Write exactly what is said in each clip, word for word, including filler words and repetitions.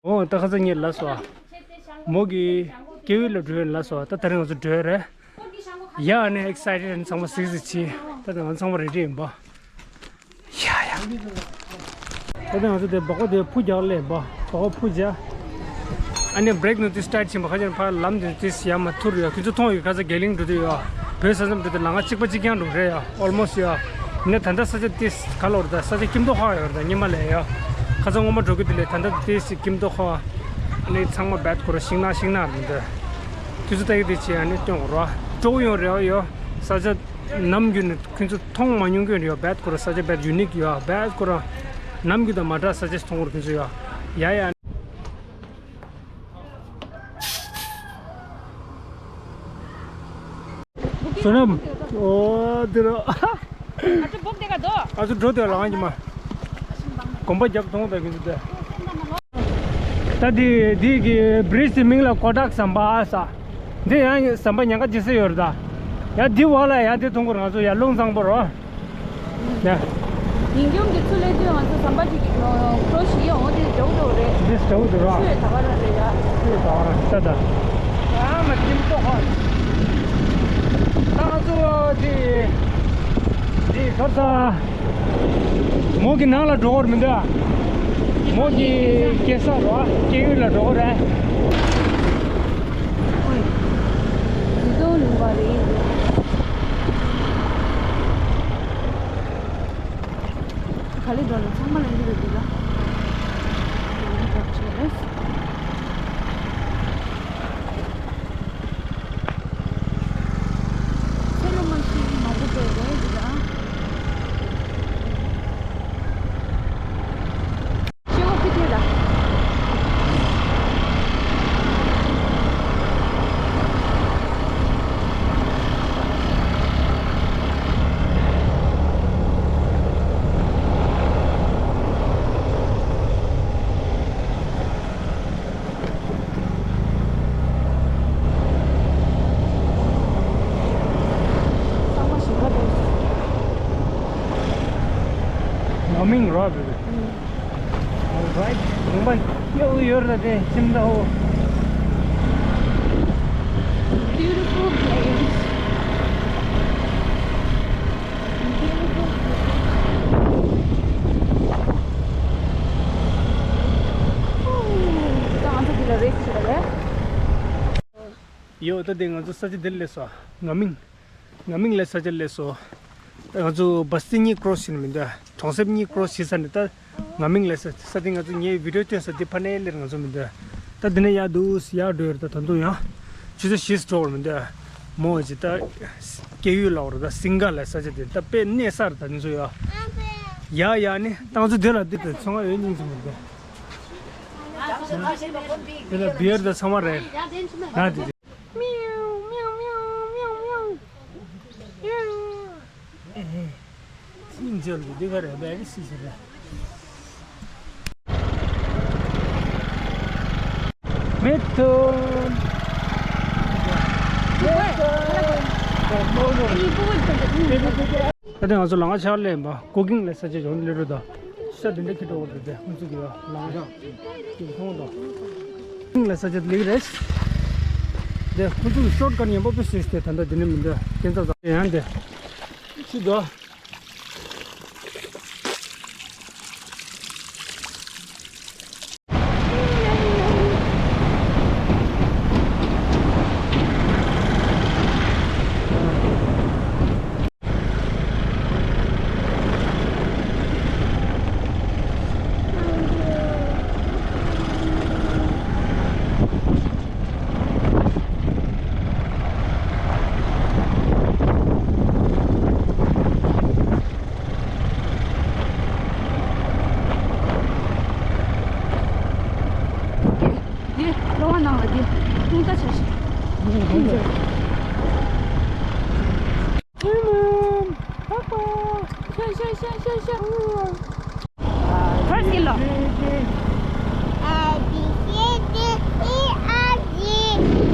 འོ་ད་ཁ་སང་ངས་ལབ་སོང་། མོ་གི་སྐྱེ་བོ་ལ་འགྲོ་ཡོད་ལབ་སོང་། ད་ད་རེས་ང་ཚོ་འགྲོ་ཡ་རེད། ཡ་ཨ་ནི་ཨེག་སའི་ཊེཌ་ཨ་ནི་ཚང་མ་གཟིགས་གཟིགས་བྱེད། ད་ད་ང་ཚང་མ་རེ་ཌི་ཡིན་པ། ཡ་ཡ། ད་ལྟ་ང་ཚོ་དེ་སྦག་སྦག་དེ་ཕུ་རྒྱག་ལས་པ། སྦག་སྦག་ཕུ་རྒྱག་ཨ་ནི་བྷི་རེག་ནང་དུ་སི་ཊར་ཊི་ཕྱིན་པ། ཁ་ཅིག་ཕར་ལམ་དེ་དུས་ཡར་མར་ཐུར་ཡོད། ཁྱོད་ཚོ་མཐོང་ཡོད། ཁ་ཚ་རྒྱ་གླིང་འགྲོ་དུས་ཡོད། བོད་ས་མཚམས་འགྲོ་དུས་ལམ་ཁ་གཅིག་པ་གཅིག་རྐྱང་འགྲོ་རེད་ཡ། ཨོལ་མོ་སི་ཡ། ནས་ད་ལྟ་ས་ཆ་དེ་ག་ལོར་ད་ས་ཆ་སྐྱིད་མདོག་ཁ་ཡོད་རེད། ད་ཉི་མ་ལས་ཡ། ཁ་ཚ་སྔོན་མ་འགྲོ་གི་དེ་ལས་ད་ལྟ་དེ་སྐྱིད་མདོག་ཁ། ཨ་ནི་ཚང་མ་བེད་ཁོ་ར་ཤིང་ནགས་ཤིང་ནགས་མི་འདུག་དུས་ཚོད་ལྟ་གི་དེ་བྱས་ཨ་ནི་སྟོན་དགོས་ར། སྤྲོ་པོ་ཡོང་རེད་ཡ། ས་ཆ། ནམ་རྒྱུན་ནས་ཁྱོད་ཚོ་མཐོང་མ་མྱོང་མཁན་ཡོད། བེད་ཁོ་ར་ས་ཆ་བེད་ཡུ་ནིག་ཡོད། བེད་ཁོ་ར་ནམ་རྒྱུན་དང་མ་འདྲ་ས་ཆ་ཞིག་མཐོང་གི་རེད། ཁྱོད་ཚོ་ཡོད་ཡ་ཡ། བསོད་ནམས། ཨོ་དེ་ར། ཨ་ཚོ་འགྲོ་དེ་ལ་ང་གཉིས་མ། གོམ་པ་རྒྱབ་མཐོང་ད་ཁྱོད་ཚོ་དེ། ད་འདི་འདི་གི་བྷི་རིཇ་གི་མིང་ལ་ཀོ་ཊག་ཟམ་པ་ཟེར། འདི་ཡང་ཟམ་པ་ཉེན་ཁ་ཆེ་ས་ཡོད་རེད་ད། ཡ་འདི་འོག་ལ་ཡ་འདི་མཐོང་གི་རེད། ང་ཚོ་ཡ་རླུང་གཙང་པོ་རེད། ཡ། ཉིན་གུང་གི་ཚུར་སླེབས་དུས་ང་ཚོ་ཟམ་པ་ཅིག་ཀྲོ་སི་བྱེད་ཡོང་། འོ་དེ་འདྲ་བོ་རེད། འདི་འདྲ་བོ་འདུག་ར། ཆུ་ཡོད་ད་ག་རང་རེད་ཡ། ཆུ་ཡོད་ད་ག་རང་རེད་ད། ཡ་མ་ཁྱིམ་ཐོག་ཧ། ད་ང་ཚོ་དེ་དེ་ག་ས། མོ་གི་ནང་ལ་འགྲོ་བར་མི་འདུག་མོ་གི་སྐྱེས་ས་རོ། སྐྱེས་ཡུལ་ལ་འགྲོ་བར་རེད། ཨོའི། འདི་དོ་ལུང་པ་རེད། ག་ལེ་འགྲོ་ལ་ཚང་མ་ལ་འདི་རེད་འདི་ལ། འདི་འགྲོ་ཆེ་རེད། ཚེ་ལོ་མ་ཤི་མ་བུ་པའི་རེད་འདི་ལ། ཤེས་བ་ཕི་ཐེ་ར། ང་མིང་རོ་བི་བི། Alright. ངོ་མ་སྐྱོ་ཡོད་ར་དེ་ཁྱིམ་ད་འོ། Beautiful place. Beautiful place. ད་ང་ཚོ་འདི་ལ་རེ་ཞིག་རེད། ཡོད། ད་དེ་ང་ཚོ་ས་ཆ་འདིར་སླེབས་སོང་། ང་མིང་། ང་མིང་ལ་ས་ཆ་སླེབས་སོང་། ད་ང་ཚོ་བ་སི་གཉིས་ཀྲོ་སི་བྱེད་མི་འདུག་གྲོང་གསེབ་གཉིས་ཀྲོ་སི་བྱེད་ས་ནས་ད་ང་མིང་ལ་ས་ས་དེ་ང་ཚོ་ངའི་བི་ཌི་ཡོ་སྟོན་ས་དེ་ཕ་ནས་སླེབས། ང་ཚོ་མི་འདུག་ད་དེ་ནས་ཡར་འདུག་ཡར་འགྲོ་ཡོད་རེད། ད་ད་དུང་ཡང་ཆུ་ཚོད་བཞི་འགྲོ་བར་མི་འདུག་མོ་ཅི་ད་སྐྱེ་ཡུལ་ལ་འོར་ད་སིང་ག་ལ་ས་ཆ་དེ་ད་དཔེ་གནས་ས་རེད། ད་ནི་ཚོ་ཡོད་ཡ་ཡ་ནི་ད་ང་ཚོ་དེ་ལ་འདི་དེ་ཚོང་ང་ཡོད་སྙིང་རྗེ་མི་འདུག་དེ་ལ་བི་ཡར་ད་ཚང་མ་རེད། ང་དེ། མིའུ་མིའུ་མིའུ་མིའུ་མིའུ། ཨེ་ཧེ། ཅི་མིང་བརྗོད་འདི་ག་རེ་བེ་རི་སི་ཟེར་རེད། མི་ཐུང་། མི་ཐུང་། ད་ལྟ་ང་ཚོ་ལམ་ཁ་ཕྱེད་ཀ་སླེབས་ཡིན་པ། ཀུ་ཀིང་ལ་ས་ཆ་ཡོང་སླེབས་རེད་ད། ཤ་དེ་འདྲ་ཁྱེར་འགྲོ་བ་རེད་དེ། ཁོང་ཚོ་གི་ལམ་ཁ་ཀུ་ཀིང་ཐོང་དང་། ཀུ་ཀིང་ལ་ས་ཆ་ལེགས་རེད། དེ་ཁོང་ཚོ་གི་ཤོར་ཀ་ཊི་ཡིན་པ་པོ་སུས་དེ་ད་ལྟ་དེ་ནས་མི་འདུག་ཁྱེད་ཚོ་ཡང་དེ་ཤི་དོ། འདི་གློ་བ་ནང་ལ་འདི་ཐུང་ད་ཆ་ཤི། ཐུང་ཆ། ཤ་ཤ་ཤ་ཤ་ཤ། First kilo. A, B, C, D, E, F, G,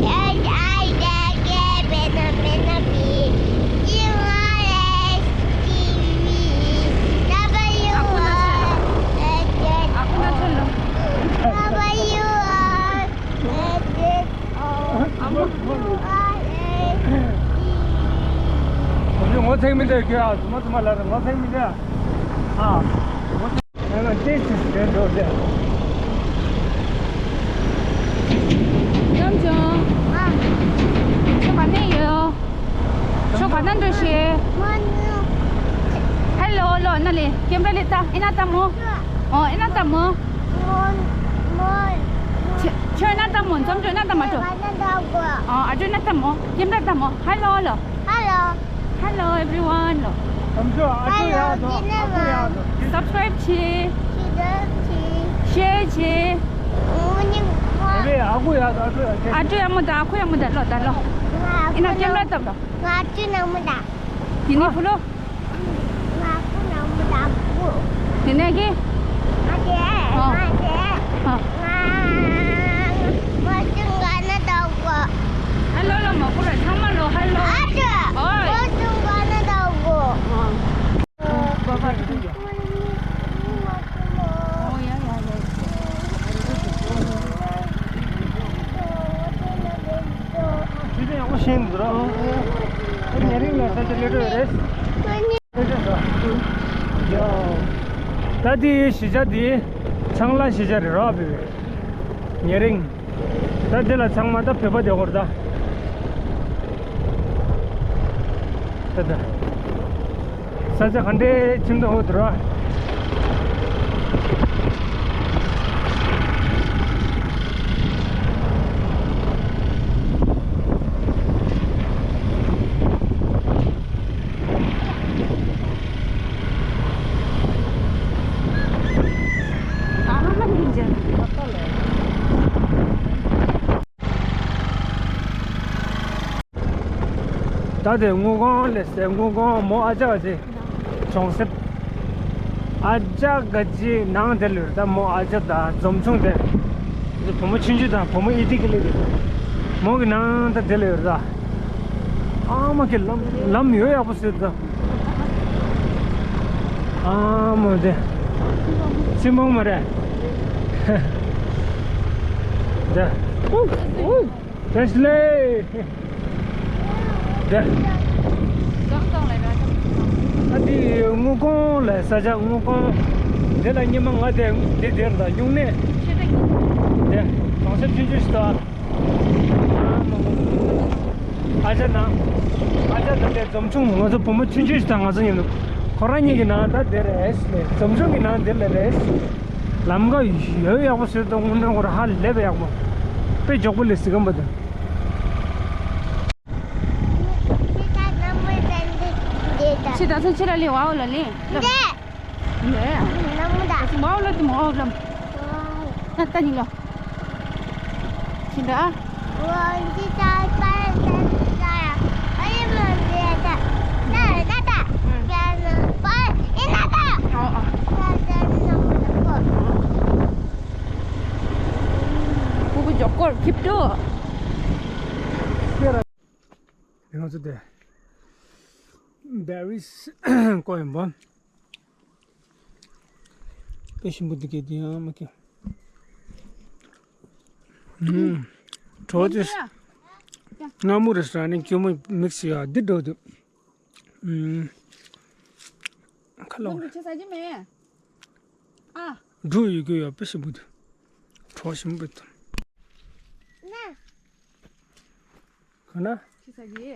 H, I, J, K, L, M, N, O, P, Q, R, S, T, V, W, X, Y, Z, W, ངོ་ཚ་མི་འདུག་ཁྱོད་ཨ། ཙུམ་མ་ཙུམ་མ་ལ་ངོ་ཚ་མི་འདུག་ཨ། ངོ་ཚ་མི་འདུག་ཨ། ང་ལ་ཏེ་ཅིག་དྲན་འགྲོ་ཟེར། ཡང་ཅང་། ཨ། ཁྱོད་ག་ནས་ཡོད། ཁྱོད་ག་ན་འགྲོ་ཤེས། ཧེ་ལོ་ལོ་ན་ལེ་ཀེམ་ར་ལེ་ཏ་ཨེ་ན་ཏ་མོ། ཨོ་ཨེ་ན་ཏ་མོ། ཁྱོད་ཨེ་ན་ཏ་མོ། འཛོམས་འགྲོ་ཨེ་ན་ཏ་མ་འགྲོ། ཨོ་ཨ་འགྲོ་ཨེ་ན་ཏ་མོ། ཀེམ་ར་ཏ་མོ། ཧེ་ལོ་ལོ། Hello everyone ལོ། ཨ་ཅོ་ཨ་ཅོ་ཡག་འདུག་ཨ་ཅོ་ཡག་འདུག Subscribe བྱེད། Share བྱེད། ཨ་ཅོ་ཡག་མོ་དང་ཨ་ཁུ་ཡག་མོ་དང་ལོ་ད་ལོ། ཨེ་ན་ཀེམ་ར་ཏ་ལོ། ང་ཅི་ནང་མི་ད། དེ་ནི་ཕུ་ལོ། ང་ཁུ་ནང་མི་ད་ཁུ། དེ་ནས་ཀི། ང་དེ། ཨ། ང་དེ། ཨ། ང་། ང་ཅི་ང་ན་ད་ཁུ། ཧེ་ལོ་ལོ་མ་ཁུ་ར་ཚང་མ་ལོ་ཧེ་ལོ། ཨ་ཅོ། ཨོ། ང་ཅི་ང་ན་ད་ཁུ། ཨ། ཨོ་ཡ་ཡ་ཡ། ཆུ་ཚོད་ཡག་པོ་ཤེས་འདུག་ར། ཨ་ཉེ་རིང་ལ་ས་ཆ་ལས་འགྲོ་རེད། ད་དེའི་གཞིས་ཆགས་དེ་ཆང་ལ་གཞིས་ཆགས་རེད་ར་བོད་པའི་ཉེ་རིང་། ད་དེ་ལ་ཚང་མ་ད་བོད་པ་དེ་སྐོར་ད། ད་ད། ས་ཆ་ག་འདྲའི་ཁྱིམ་ཐོག་འོ་དེ་ར། ད་དེ་དངུལ་གང་ལས་ཟེར། དངུལ་གང་མོ་ཨ་ཅག་ག་ཅི་གྲོང་གསེབ། ཨ་ཅག་ག་ཅི་ནང་དེ་ལོས་ད་མོ་ཨ་ཅག་དང་འཛོམས་ཆུང་དེ། བུ་མོ་ཆུང་ཆུང་དང་བུ་མོ་ཨི་ཏི་གི་ལས་དེ། མོ་གི་ནང་ད་དེ་ལོས་ད། ཨ་མ་གི་ལམ་ལམ་ཡོད་ཡག་པོ་ཟེར་ད། ཨ་མ་དེ། སྲིན་མོ་མ་རེད། དེ། བཀྲ་ཤིས་བདེ་ལེགས། ཨ་འདི་དངུལ་གང་ལ་ས་ཆ་དངུལ་གང་། འདི་ལ་ཉི་མ་ང་དེ་འདི་དེར་དང་སྨྱུང་གནས། དེ་གྲོང་གསེབ་ཆུང་ཆུང་ཞིག་དང་། ཨ་ཅག་ནང་། ཨ་ཅག་དང་དེ་འཛོམས་ཆུང་ང་ཚོ་བུ་མོ་ཆུང་ཆུང་ཞིག་དང་ང་ཚོ་མཉམ་དུ། ཁོ་རང་གཉིས་ཀྱི་ནང་ད་དེ་རེད། འཛོམས་ཆུང་གི་ནང་དེ་ལ་རེད། ལམ་ཁ་ཡོད་ཡག་པོ་ཟེར་དང་དངོས་གནས་ཁོ་རང་ཧ་ལས་པའི་ཡག་པོ། དཔེ་མགྱོགས་པོ་ལས་ཟིག་གམ་པ་དང་། ཁྱེད་ད་ཚོ་ཕྱི་ལ་ལས་བའོ་ལ་ལས། ལས། ལས། ལས། བའོ་ལ་དེ་མ་བའོ་ལ། ད་ད་ནི་ལོ། ཁྱེད་ད། ཨོ་ཨོ། ཕྲུ་གུ་མགྱོགས་པོར་ཁྱེར་འགྲོ། ང་ཚོ་དེ་བེ་རིས་ཀོ་ཡིན་པ། དཔེ་ཞིམ་པོ་འདུག་གས་དེ་ཡང་མ་ཁེ། ཨུམ། གྲོ་དེ། སྔ་མོ་རེ་སྲ་ནས་སྐྱོ་མོ་མིག་སི་ཡ་འདི་འགྲོ་འདུག་ཨུམ། ཁ་ལོ། ཁྱེད་ཆ་ས་ཅི་མེད། ཨ། འགྲོ་ཡོད་རྒྱུ་ཡོད་དཔེ་ཞིམ་པོ་འདུག་གྲོ་ཞིམ་པོ་འདུག་ག་ན། ཁྱེད་ས་ཅི།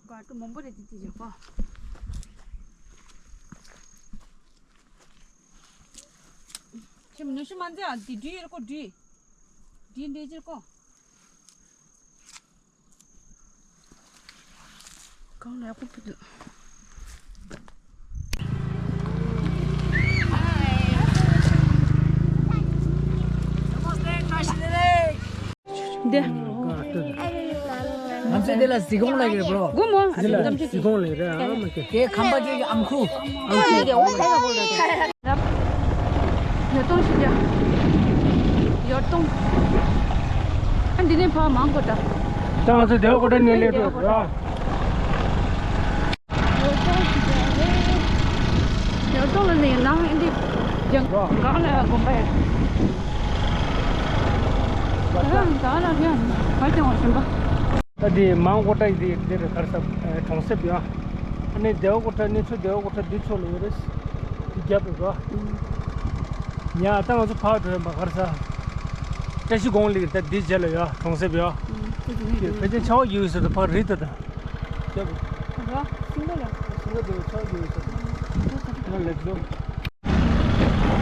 ཀ་ཏུ་མང་པོ་རེད་དེ་དེ་ཡོད་གོ་ཁྱེད་མི་ནུ་ཤི་མ་འཛི་ཨ་དེ་འདྲི་ཡོད་གོ་འདྲི། འདྲི་འདྲི་ཅིར་གོ་གང་ལ་ཡག་པོ་འདུག་འདི། ང་ཚོ་འདི་ལ་གཟིགས་སྐོང་ལ་ཡོད་པོ། དགོང་མོ། འདི་ལ་གཟིགས་སྐོང་ལ་ཡོད་རེད་ཨ་མ་ཀེ། དེ་ཁམས་པ་ཅིག་གི་ཨམ་ཁུ། ཨམ་ཁུ། ཡོར་ཏོང་ཞིག་རྒྱ། ཡོར་ཏོང་། ཨ་འདི་ནས་ཕ་མང་གོ་ད། ད་ང་ཚོ་དེ་གོ་ད་ནས་ལས་འགྲོ་ར། ཡོར་ཏོང་ཞིག་རྒྱ་རེད། ཡོར་ཏོང་ལ་ནས་ནང་ཨེ་འདི། ཡང་གང་ལ་དགོན་པ་ཡ། ད་ལ་ཡང་ག་ཅང་བ་ཞིམ་པ། ད་དེ་མང་གོ་ཏྲ་དེ་དེ་རེད། ག་རེ་ཟ། གྲོང་གསེབ་ཡ། ཨ་ནི་སྡེ་བ་གོ་ཏྲ་གནས་མཆོག་སྡེ་བ་གོ་ཏྲ་འདི་ཕྱོགས་ལ་ཡོད་རེད། དེ་རྒྱབ་རེད་རོ། ཉ་ད་ང་ཚོ་ཕར་འགྲོ་ཡིན་པ། ག་རེ་ཟ། བཀྲ་ཤིས་སྒང་ལ་ཡོད་རེད། ད་འདི་རྗེས་ལ་ཡོད་གྲོང་གསེབ་ཡོད། ཕལ་ཆེར་ཆར་པ་རྒྱག་ཡོད་ས་དེ་ཕར་རི་ད་ད། རྒྱབ་རེད། ཤིང་པ་ལ་ཤིང་པ་དེ་ཆར་པ་རྒྱག་ཡོད་ས་དེ། ང་ལེགས་སོ།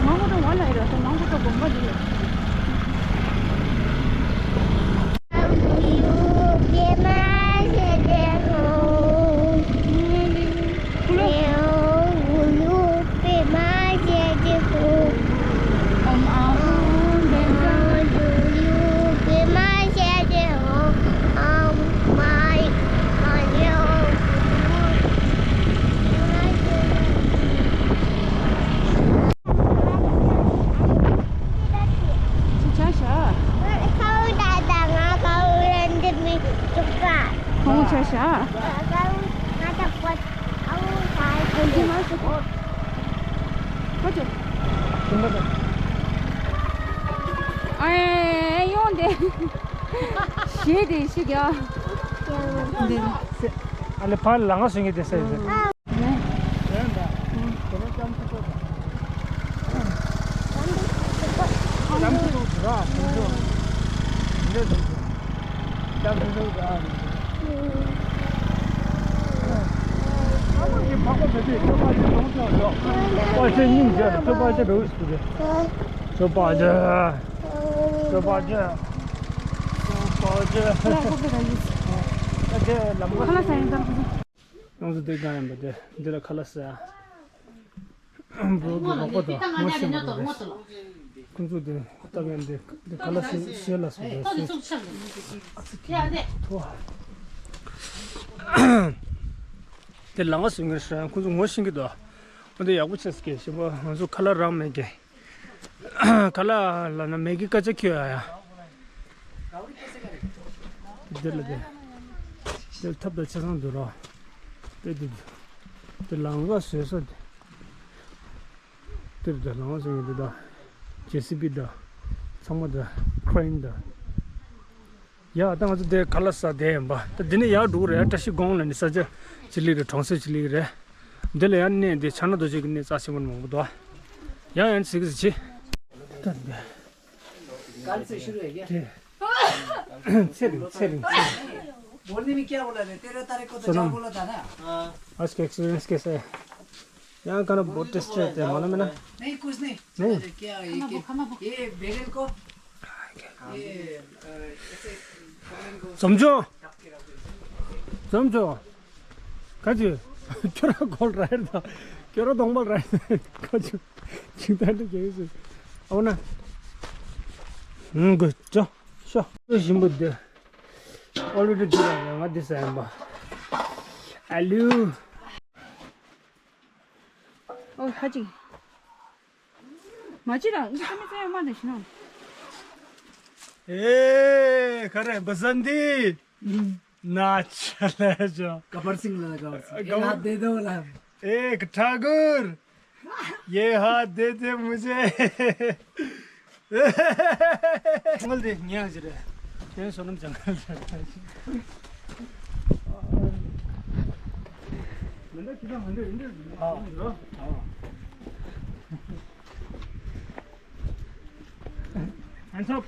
མང་པོ་ད་བ་ལ་ཡོད་ར། མང་པོ་ད་དགོན་པ་འདི་ལ། ཁོང་ཆ་ཤ། ཨ་ཡ་ཡོང་དེ། ཞེས་དེ་ཤི་རྒྱ། ཨ་ལེ་ཕར་ལ་ང་སུ་ངེ་དེ་ས་ཡོད། ཁ་ལག་ཟ་ཡིན་ཙང་། ང་ཚོ་འདི་གང་ཡིན་པ་དེ། འདི་ལ་ཁ་ལག་ཟ། འབྲུག་གི་རོགས་པ་དང་ངོ་ཤེས་པ་རེད། ཁོང་ཚོ་འདི་ལྟ་མཁན་འདི་འདི་ཁ་ལག་ཟ་ཟས་ལ་སོགས་པ་ཟས། ཐོ། དེ་ལ་ང་ཟ་མཁན་ཧྲ། ཁོང་ཚོ་ངོ་ཤེས་ཀྱི་འདུག་འོ་འདི་ཡག་པོ་བྱས་ཀྱི་ཞིམ་པོ། ང་ཚོ་ཁ་ལག་རག་མེད་ཀྱི། ཁ་ལག་ལ་ན་མེ་གི་ཀ་ཅ་ཁྱོད་ཨ་ཡ། འདི་ལ་དེ། འདི་ཐབ་དང་ཆ་ཚང་འདུག་རོ། དེ་དེ་དེ་ལང་ཀ་བཟོས་ས་དེ། དེར་དེ་ལང་ཀ་བཟོས་ཡོད་འདུག་ད་ཇེ་སི་བི་དང་། ཚང་མ་དང་ཁྲེན་དང་། ཡ་ད་ང་ཚོ་དེ་ཁ་ལག་ཟ་བསྡད་ཡིན་པ། ད་འདི་ནས་ཡར་འགྲོ་གི་རེད། བཀྲ་ཤིས་སྒང་ལ་ནི་ས་ཆ་ཅི་ལི་རེད། གྲོང་གསེབ་ཅི་ལི་རེད། འདི་ལ་ཡང་གནས་འདི་ཕྱག་ན་རྡོ་རྗེ་གི་གནས་རྩ་ཆེན་པོ་མང་པོ་འདུག་ཡང་ཡང་ཚིག་ཟིག་ཅི། ད་འདི། कल से शुरू है क्या? ཚེ་རིང་ཚེ་རིང་ཚེ་རིང་། बोलने में क्या बोला रे? तेरह तारीख को तो जाओ बोला था ना। आज का एक्सपीरियंस कैसा है? यहाँ का ना बहुत टेस्ट रहता है, मालूम है ना? नहीं, कुछ नहीं। नहीं? अरे, क्या ये, ये बेरल को, ये, अ, ऐसे बेरल को समझो। समझो। ཁ་ཅིག་ཁྱོད་རང་གོལ་ར་ཡར་དང་། ཁྱོད་རང་གདོང་པ་ར་ཡར་དང་། ཁ་ཅིག་ཅིག་ད་འདྲ་རྒྱག་ཡོད་ཟེར། ཨོ་ན། ཧུང་གོ་ཅོ་ཤོ། ཞིམ་པོ་འདི། ཨོ་ལུ་འདི་འདི་ར་ང་འདི་ཟ་ཡིན་པ། ཨ་ལུ། ཨོ་ཁ་ཅིག་མ་ཅི་ར་ང་ཚོ་མི་ཚེ་ཡོད་མ་འདི་ཤི་ན། ཨེ་ཁ་རེ་བ་ཟན་དི། ना चले जो। गब्बर सिंह लगा, गब्बर सिंह। एक गब्बर हाथ दे दो बोला। एक ठाकुर, ये हाथ दे दे मुझे। जंगल देख, यहाँ से रहे। ये सोनम जंगल। हाँ। हाँ। Hands up.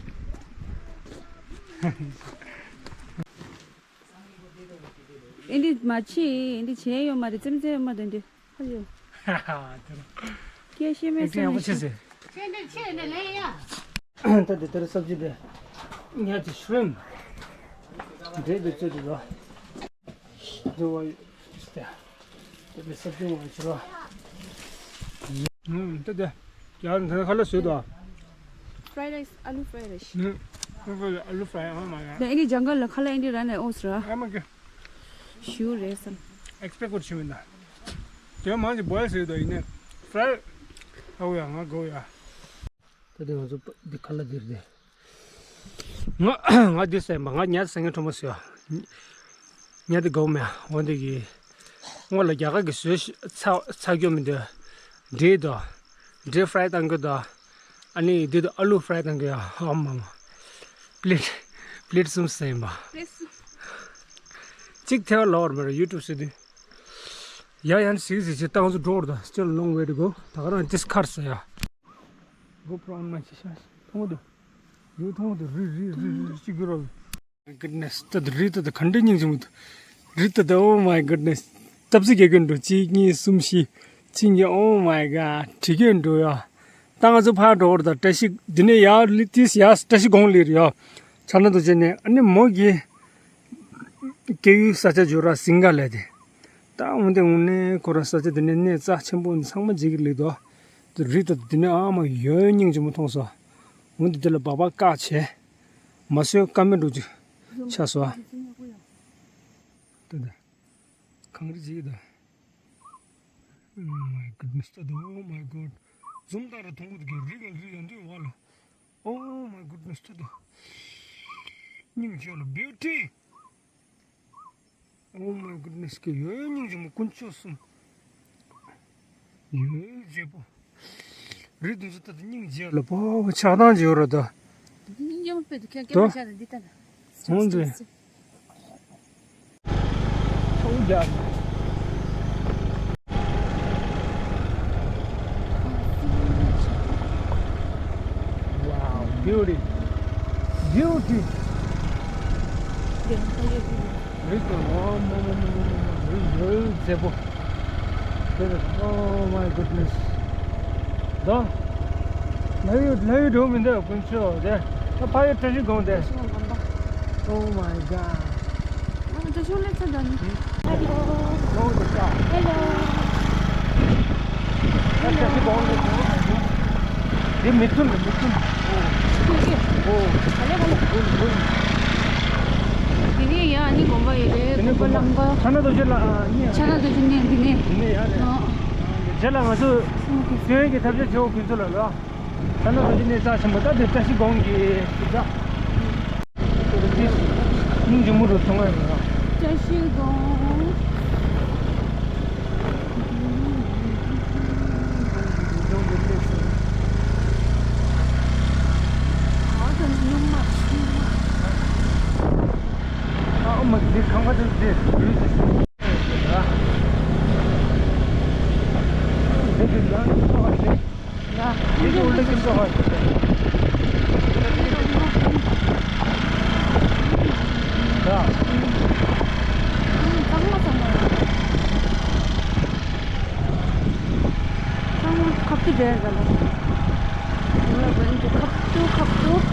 ཨེ་འདི་མ་ཕྱི། ཨེ་འདི་བྱས་ཡོད་མ་རེད། ཙེམ་ཙེམ་ཡོད་མ་རེད་འདི། ཧ་ཡོ། ཧ་ཧ། སྐད་ཤེས་མེད་ཨེ་འདི་ཡག་པོ་བྱས་ཟེར། ད་འདི་ལྟར་སབ་ཇི་བས། ཉ་ཅི་ཤྲིམ། འབྲས་བུ་བཙོས་འདུག་ལ། འདི་བ། དེ་ལས་སབ་ཇི་བ་ཕྱི་རོ། ད་དེ། ཡང་འདི་ཁ་ལག་བཟོས་དོ། Fried rice, ཨ་ལུ་fried rice. ཨ་ལུ་fried ཨ་མ་ཡ། ད་ཨེ་འདི་ཇང་གལ་ལ་ཁ་ལག་ཨེ་འདི་ར་ནས་ཨོ་སི་ར། ཨ་མ་གི། ཞུ་རེད་སམ། Expect གོ་ཆི་མིན་ད། དེ་མང་གི་boil བཟོས་དོ་ཡིན་ནས། Fried ཨའུ་ཡ་ང་གོ་ཡ། ད་དེ་ང་ཚོ་འདི་ཁ་ལག་འདིར་དེ། ང་ང་འདི་ཟ་ཡིན་པ། ང་ཉ་ཟ་མཁན་ཁྲོ་མོ་ཟོས། ཉ་འདི་དགའ་མེད། འོ་འདི་གི། སྔོན་ལ་རྒྱ་གར་གི་བཟོས་ཚ་ཚ་སྐྱོ་མི་འདུག་འབྲས་དང་། འབྲས་ཧྥ་རའི་བཏང་གི་དང་། ཨ་ནི་འདི་དང་ཨ་ལུ་ཧྥ་རའི་བཏང་གི་ཡ། ཨ་མ་མ། པི་ལེཊ་པི་ལེཊ་གསུམ་ཟིན་པ། པི་ལེཊ་གསུམ། གཅིག་ཐལ་བ་ལོག་རེད་མ་རེད་ཡུ་ཊུབ་ཟེར་དུས། ཡ་ཡང་ཟིག་ཟིག་ཅིག་བཏང་ཚུལ་འགྲོ་བར་དང་། Still long way to go. ད་ག་རང་ཇི་སི་ཁར་ཟེར་ཡ། གོ་པྲོ་ཨན་མ་ཅི་ཤ་མཐོང་གི་འདུག་ཡོད་མཐོང་གི་འདུག་རི་རི་རི་རི་ཅིག་གི་རོལ། My goodness. ད་དུ་རི་ད་དུ་ག་འདྲ་སྙིང་རྗེ་མོ་འདུག་རི་ད་དུ། Oh my goodness. སྟབས་གཅིག་རྒྱག་གི་འགྲོ། གཅིག་གཉིས་གསུམ་བཞི། གཅིག་གཉིས། Oh my god. བྲིས་གི་འགྲོ་ཡ། ད་ང་ཚོ་ཕར་འགྲོ་བར་ད་བཀྲ་ཤིས་འདི་ནས་ཡར་ལི་ཏིས་ཡར་བཀྲ་ཤིས་སྒང་ལིར་ཡ། ཕྱག་ན་རྡོ་རྗེ་ནས་ཨ་ནི་མོ་གི་སྐྱེ་ཡུལ་ས་ཆ་འཇོ་ར་སིང་ག་ལས་དེ། ད་འོན་ཏེ་དངོས་གནས་ཁོ་ར་ས་ཆ་འདི་ནས་གནས་རྩ་ཆེན་པོ་ཚང་མ་བརྗེད་ཀྱི་ལི་དོ། དུ་རི་ད་དུ་འདི་ནས་ཨ་མ་ཡོད་སྙིང་རྗེ་མོ་མཐོང་སོང་། འོན་ཏེ་འདི་ལ་སྦག་སྦག་བཀག་བྱས། མ་བཟོད་ཀ་མེད་འགྲོ་རྒྱུ་ཆགས་སོང་ཨ། ད་ད། གངས་རི་ཅིག་ད། Oh my goodness. ད་ད། Oh my god. འཛུམ་དང་ར་མཐོང་གི་འདུག་གི་རི་ག་རི་ཡོད་འདུག་བ་ལ། Oh my goodness. ད་ད། སྙིང་རྗེ་ལ་beauty. Oh my goodness. གི་ཡོད་སྙིང་རྗེ་མོ་དཀོན་མཆོག་གསུམ། ཡོད་མཛེས་པོ། རི་དེ་ཚོ་ད་ལྟ་སྙིང་རྗེ་ལ་པོ་ཆགས་སྡང་བྱེད་ཡོད་རེད་ད། སྙིང་རྗེ་མོ་དཔེ་དུ་ཁྱེད་ཀྱི་མ་ཆགས་ན་འདི་ལྟ་ན། ཧོང་ཟེ། ཆོག་རྒྱ། Wow, beauty. Beauty. རི་དེ་ཨོ་མ་མ་མ་མ་མ་མ། རི་ཡོད་མཛེས་པོ། དེ་ནི། Oh my goodness. ད། ལབ་ཡོད་ལབ་ཡོད་འགྲོ་མི་འདུག་དཀོན་མཆོག་དེ། ད་ཕ་ཡུལ་བཀྲ་ཤིས་སྒང་དེ། བཀྲ་ཤིས་སྒང་དགོན་པ། Oh my god. ཨ་ད་ཤོག་ལེ་ཚ་ད་ནི། Hello. Hello. Hello. ད་བཀྲ་ཤིས་སྒང་དེ། དེ་མི་ཐུན་མི་ཐུན། ཨོ། ག་ལེ་ག་ལེ། འདི་ནས་ཡ་ཨ་ནི་དགོན་པ་ཡོད་རེད། དེ་ནས་དགོན་པ་དགོན་པ། ལམ་པ། ཕྱག་ན་རྡོ་རྗེ་ལ་ཨ་ནི། ཕྱག་ན་རྡོ་རྗེ་གནས་འདི་ནས། འདི་ནས་ཡ་རེད། ཨ། རྗེས་ལ་ང་ཚོ་སེམས་ཀྱི་ཐབས་ཤེས་བྱེད་འོ་ཁྱོད་ཚོ་ལ་ལ། ཕྱག་ན་རྡོ་རྗེ་གནས་རྩ་ཆེན་པོ་ད་དེ་བཀྲ་ཤིས་སྒང་གི་ཞིག་ད། སྙིང་རྗེ་མོ་རུ་མཐོང་ང་ཡོད་ར། བཀྲ་ཤིས་སྒང་། ཨ་མ་དེ་ཁང་པ་དེ་དེ་རུས་དེ། དེ་དེ་ཡང་ཡང་ཡང་། དེ་དེ་འོ་ལེ་ཀིན་ཙོ་ཧ། ད། ཚང་མ་ཚང་མ་ཚང་མ་ཁ་ཐུག་རེད་ད་ལ། ང་ལ་བན་དུ་ཁ་ཐུག་ཁ་ཐུག་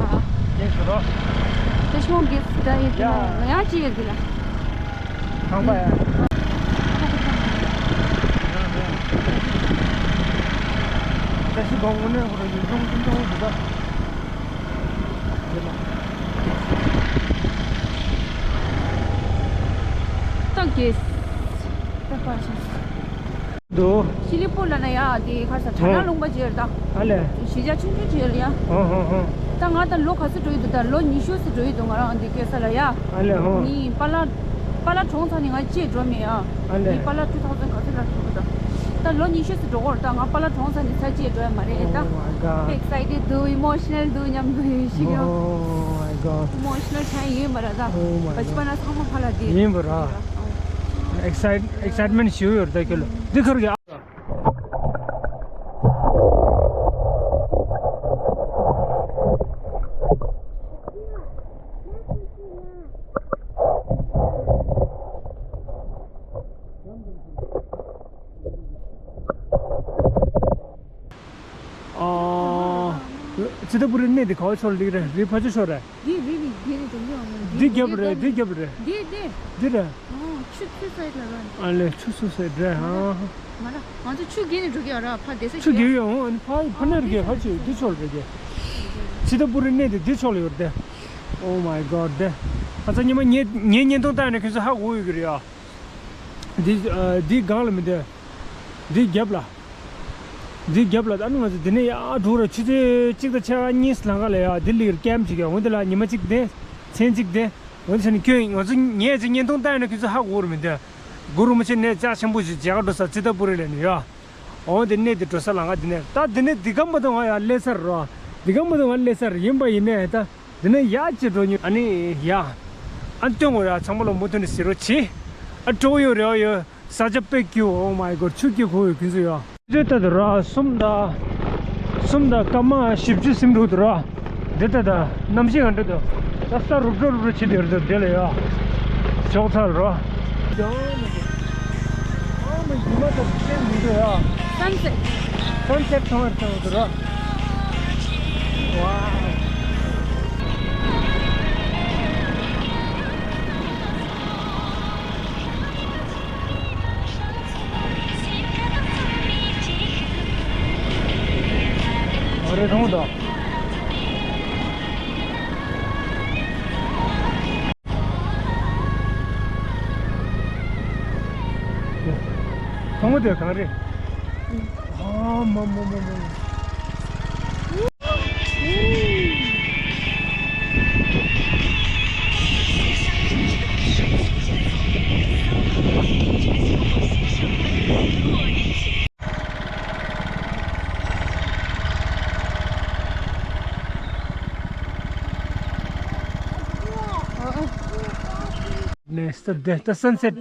ཨ། དེ་ཤོ་རོ། དེ་ཤོ་གིས་ད་ཡེ་དེ་ལ་ཡ། ང་ཡ་ཅི་ཡེ་དེ་ལ། ཁང་པ་ཡ། ད་ཤི་གོང་ངོ་ནས་ཧོ་ར་ཡུལ་ལྗོངས་ཀུན་ཏུ་འོང་དུ་ད། དེ་ལ། ད་གེས། ད་པ་ཤ། འདུག་ཤི་ལི་པོ་ལ་ན་ཡ་དེ་ཁར་ས་གྲ་ན་ལུང་པ་ཅེར་ད། ཨ་ལས། གཞིས་ཆགས་ཆུང་ཆུང་ཅེར་ཡ། ཧོ་ཧོ་ཧོ། ད་ང་ད་ལོ་ག་ཚོད་འགྲོ་ཡི་འདུག་ད་ལོ་ཉི་ཤུ་ཙམ་འགྲོ་ཡི་འདུག་ང་རང་འདི་སྐྱེས་ས་ལ་ཡ། ཨ་ལས་ཧོ། ངའི་པ་ལགས། པ་ལགས་གྲོངས་ཚར་ནས་ང་ཅིག་འགྲོ་མེད་ཨ། ཨ་ལས། ངའི་པ་ལགས་ཊུ་ཐའུ་ཛེན་ག་ཚོད་ལ་འགྲོ་གི་འདུག་ད་ལོ་ཉི་ཤུ་ཙམ་འགྲོ་གོ་ར་ད་ང་པ་ལགས་གྲོངས་ཚར་ནས་ས་ཅིག་འགྲོ་ཡ་མ་རེད་ད། Oh my god. དཔེ་ཨེག་སའི་ཊེཌ་འདུག་ཨི་མོ་ཤི་ནལ་འདུག་མཉམ་དུ་ཡོད་ཤི་གི། Oh my god. ཨི་མོ་ཤི་ནལ་ཆགས་ཡིན་པ་ར་ད། Oh my god. བ་ཅི་པ་ན་ཚང་མ་ཕ་ལ་དེ་ཡིན་པ་ར། ཨེག་སའི་ཊི་ཨེག་སའི་ཊི་མེན་ཊི་ཞིག་ཡོད་ར་ད་ཁྱོད་ལ་འདི་ཁར་གི། ཨ། ཙི་ཏ་པུ་རི་གནས་དེ་ག་བ་ཕྱོགས་ལ་སླེབས་རེད། རི་ཕར་ཕྱོགས་ཕྱོགས་རེད། འདི་རི་རི་འདི་རི་དོན་ཡོང་མིན། འདི་རྒྱབ་རེད། འདི་རྒྱབ་རེད། འདི་འདི། འདི་རེད། ཨོ་ཆུ་ཚོད་སའི་ལ་ར། ཨ་ལས་ཆུ་ཚོད་སའི་རེད་ཧ། མ་ར་ང་ཚོ་ཆུ་བརྒལ་ནས་འགྲོ་གི་ཡོད་ར་ཕ་དེ་ས་ཆུ་བརྒལ་ཡོད་ཨོ་ཨ་ནི་ཕ་ཕ་ནས་རེད་གི་ཕ་ཆུ་འདི་ཕྱོགས་རེད་གི། ཙི་ཏ་པུ་རི་གནས་དེ་འདི་ཕྱོགས་ལ་ཡོད་རེད་དེ། Oh my god དེ། ཁ་ཚ་ཉི་མ་ངའི་ངའི་བརྙན་ཐུང་བཏང་ནས་ཁྱོད་ཚོ་ཧ་གོ་ཡོད་གི་རེད་ཨ། འདི་ཨ་འདི་སྒང་ལ་མི་འདི། འདི་རྒྱབ་ལ། འདི་རྒྱབ་ལ་ཨ་ནི་ང་ཚོ་འདི་ནས་ཡར་འགྲོ་ར་ཆུ་ཚོད་གཅིག་དང་ཕྱེད་ཀ་གཉིས་ལང་ཀ་ལ་ཡ་འདི་ལིར་ཀེམ་ཅིག་ཡ་འོ་འདི་ལ་ཉི་མ་གཅིག་བསྡད་མཚན་གཅིག་བསྡད་འོ་འདི་ནི་ཁྱོད་ང་ཚོ་ངས་ཅིག་བརྙན་ཐུང་བཏང་ཡོད་ན་ཁྱོད་ཚོ་ཧ་གོ་ར་མི་འདི། གུ་རུ་མི་ཆེ་གནས་རྩ་ཆེན་པོ་ཞིག་མཇལ་ག་འགྲོ་ས་ཙི་ཏ་པུ་རི་ལ་ནི་ཡོད། འོ་དེ་གནས་དེ་འགྲོ་ས་ལ་ང་དེ་ནས་ད་དེ་ནས་འདི་ག་མ་གཏོགས་ང་ཡང་སླེབས་ས་རེད་རོ། འདི་ག་མ་གཏོགས་ང་སླེབས་ས་རེད་ཡིན་པ་ཡིན་ནས་ད་དེ་ནས་ཡར་ཅིག་འགྲོ་མྱོང་ཨ་ནི་ཡ། ཨ་སྟོན་དགོས་ར་ཚང་མ་ལ་མུ་མཐུད་ནས་གཟིགས་རོགས་གྱིས། ཨ་སྤྲོ་པོ་ཡོད་རེད་ཨ་ཡོད། ས་ཆ་དཔེ་སྐྱིད། Oh my god ཆུ་སྐྱིད་ཁུག་ཡོད་ཁྱོད་ཚོ་ཡོད། འདི་ལྟ་དུ་ར་གསུམ་དང་། གསུམ་དང་སྐར་མ་བཞི་བཅུ་ཟིན་འགྲོ་དུ་ར། འདི་ལྟ་དུ་གནམ་གཤིས་ག་འདྲ་འདུག་ད་ས་རུབ་རུབ་རུབ་རུབ་བྱེད་དུ་ཡོད་དུ་འདི་ལ་ཡོད། ཕྱོགས་མཚར་རོ། ཨ་མ་ཉི་མ་དང་སེམས་མི་འདུག་ཡ། Sunset. Sunset མཐོང་བར་བྱུང་དུ་ར། Wow. ཨ་རེ་རུང་དང་། ཐོང་དེ་གང་རེད། ཨ་མ་མ་མ་མ། Nice. The, the, the sunset.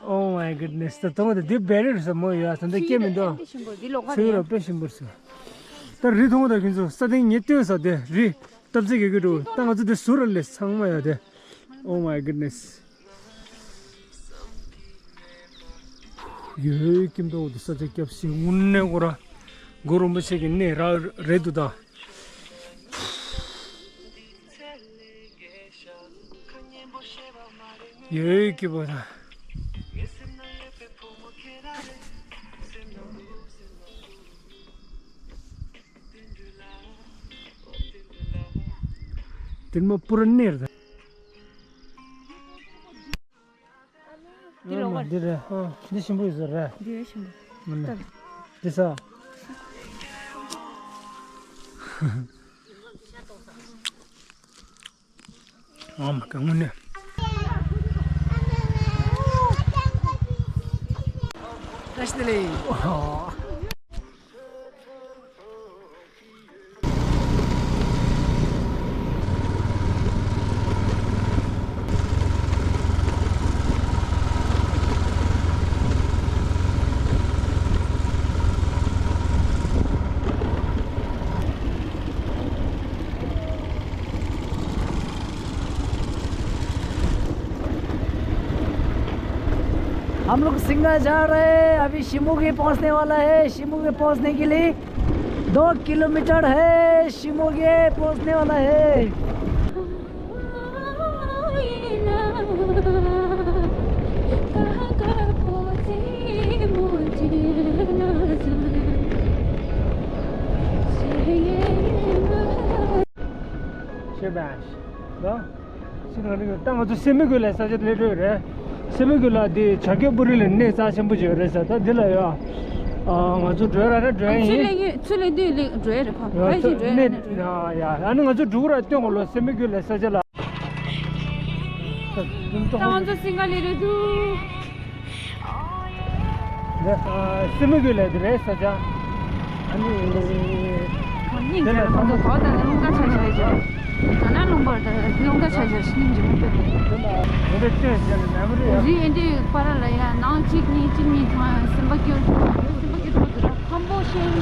Oh my goodness. ད་དུང་དེ་འདི་བེ་རི་རུ་ས་མོ་ཡོད་ཨ་ད་འདི་སྐྱེ་མི་འདུག་ཚུལ་ར་དཔེ་ཞིམ་པོ་སོ། ད་རི་མཐོང་ད་ཁྱོད་ཚོ་ས་སྟེང་ཉེ་སྟོན་ས་དེ་རི་སྟབས་ཚེ་གེ་གེ་འགྲོ་ད་ང་ཚོ་དེ་ཟུར་ར་ལས་ཚང་མ་ཡོད་དེ། Oh my goodness. ཡོད་ཀྱིན་འདུག་དེ་ས་ཆ་སྐྱབས་སེ་དངོས་གནས་ཁོ་ར་གུ་རུ་རིན་པོ་ཆེ་གི་གནས་ར་རེད་འདུག་ད། ཡོད་ཀྱི་བོ་ད། དེར་མ་པུ་ར་གནས་རེད་ད། འདི་ལོག་པར། འདི་རེད། ཨ་འདི་ཞིམ་པོ་ཡོད་ས་རེད། འདི་ཡོད་ཞིམ་པོ། འདི་ས། ཨ་མ་ག་དངོས་གནས། བཀྲ་ཤིས་བདེ་ལེགས། हम लोग सिंगा जा रहे हैं, अभी शिमोगे पहुंचने वाला है। शिमोगे पहुंचने के लिए दो किलोमीटर है, शिमोगे पहुंचने वाला है। ཤེས་པས། ལོ། ཤི་ནང་རིང་ད་ང་ཚོ་སེ་མི་ཀུ་ལའི་ས་ཆ་སླེབས་འགྲོ་ཡི་རེད། སེ་མི་ཀུ་ལ་འདི་བྱ་རྒོད་པུ་རི་ལ་གནས་རྩ་ཆེན་པོ་ཅིག་ཡོད་རེད་ཟེར། ད་འདི་ལ་ཡོད། ཨ་ང་ཚོ་འགྲོ་ཡ་ར་འགྲོ་ཡ་ཡིན། ཚུར་སླེབས་དུས་སླེབས་འགྲོ་ཡ་རེད་ཕ། ཡ་ཕ་ཡི་ཅིག་འགྲོ་ཡ་རེད་ན་འགྲོ་ཡ། ཡ་ཡ་ཨ་ནི་ང་ཚོ་འགྲོ་གི་ར་སྟོན་གོ་ལོ་སེ་མི་ཀུ་ལའི་ས་ཆ་ལ། ད་ང་ཚོ་སིང་ག་ལེ་རེད་འདུག་འདི་ཨ་སེ་མི་ཀུ་ལའི་འདི་རེད་ས་ཆ། ཨ་ནི། སྙིང་རྗེ་ལ་ཁོང་ཚོ་གོ་ད་ནི་རླུང་རྟ་ཆ་ཆ་ཡོད་ཅེས། ད་ན་རླུང་པར་ད་རླུང་རྟ་ཆ་ཆ་སྙིང་རྗེ་མོ་སྟོན་ཏེ། འདི་ལ་འདི་འདྲ་སྟོན་བྱས་ནས་ནམ་རེ་ཡ། རི་ཨེ་འདྲའི་བར་ལ་ཡ་ནང་གཅིག་གཉིས་གཅིག་གཉིས་ཐང་ཡ་སེམས་པ་སྐྱོ། སེམས་པ་སྐྱོ་ཐུབ་འདུག་ལ་ཁམ་པོ་ཤེས།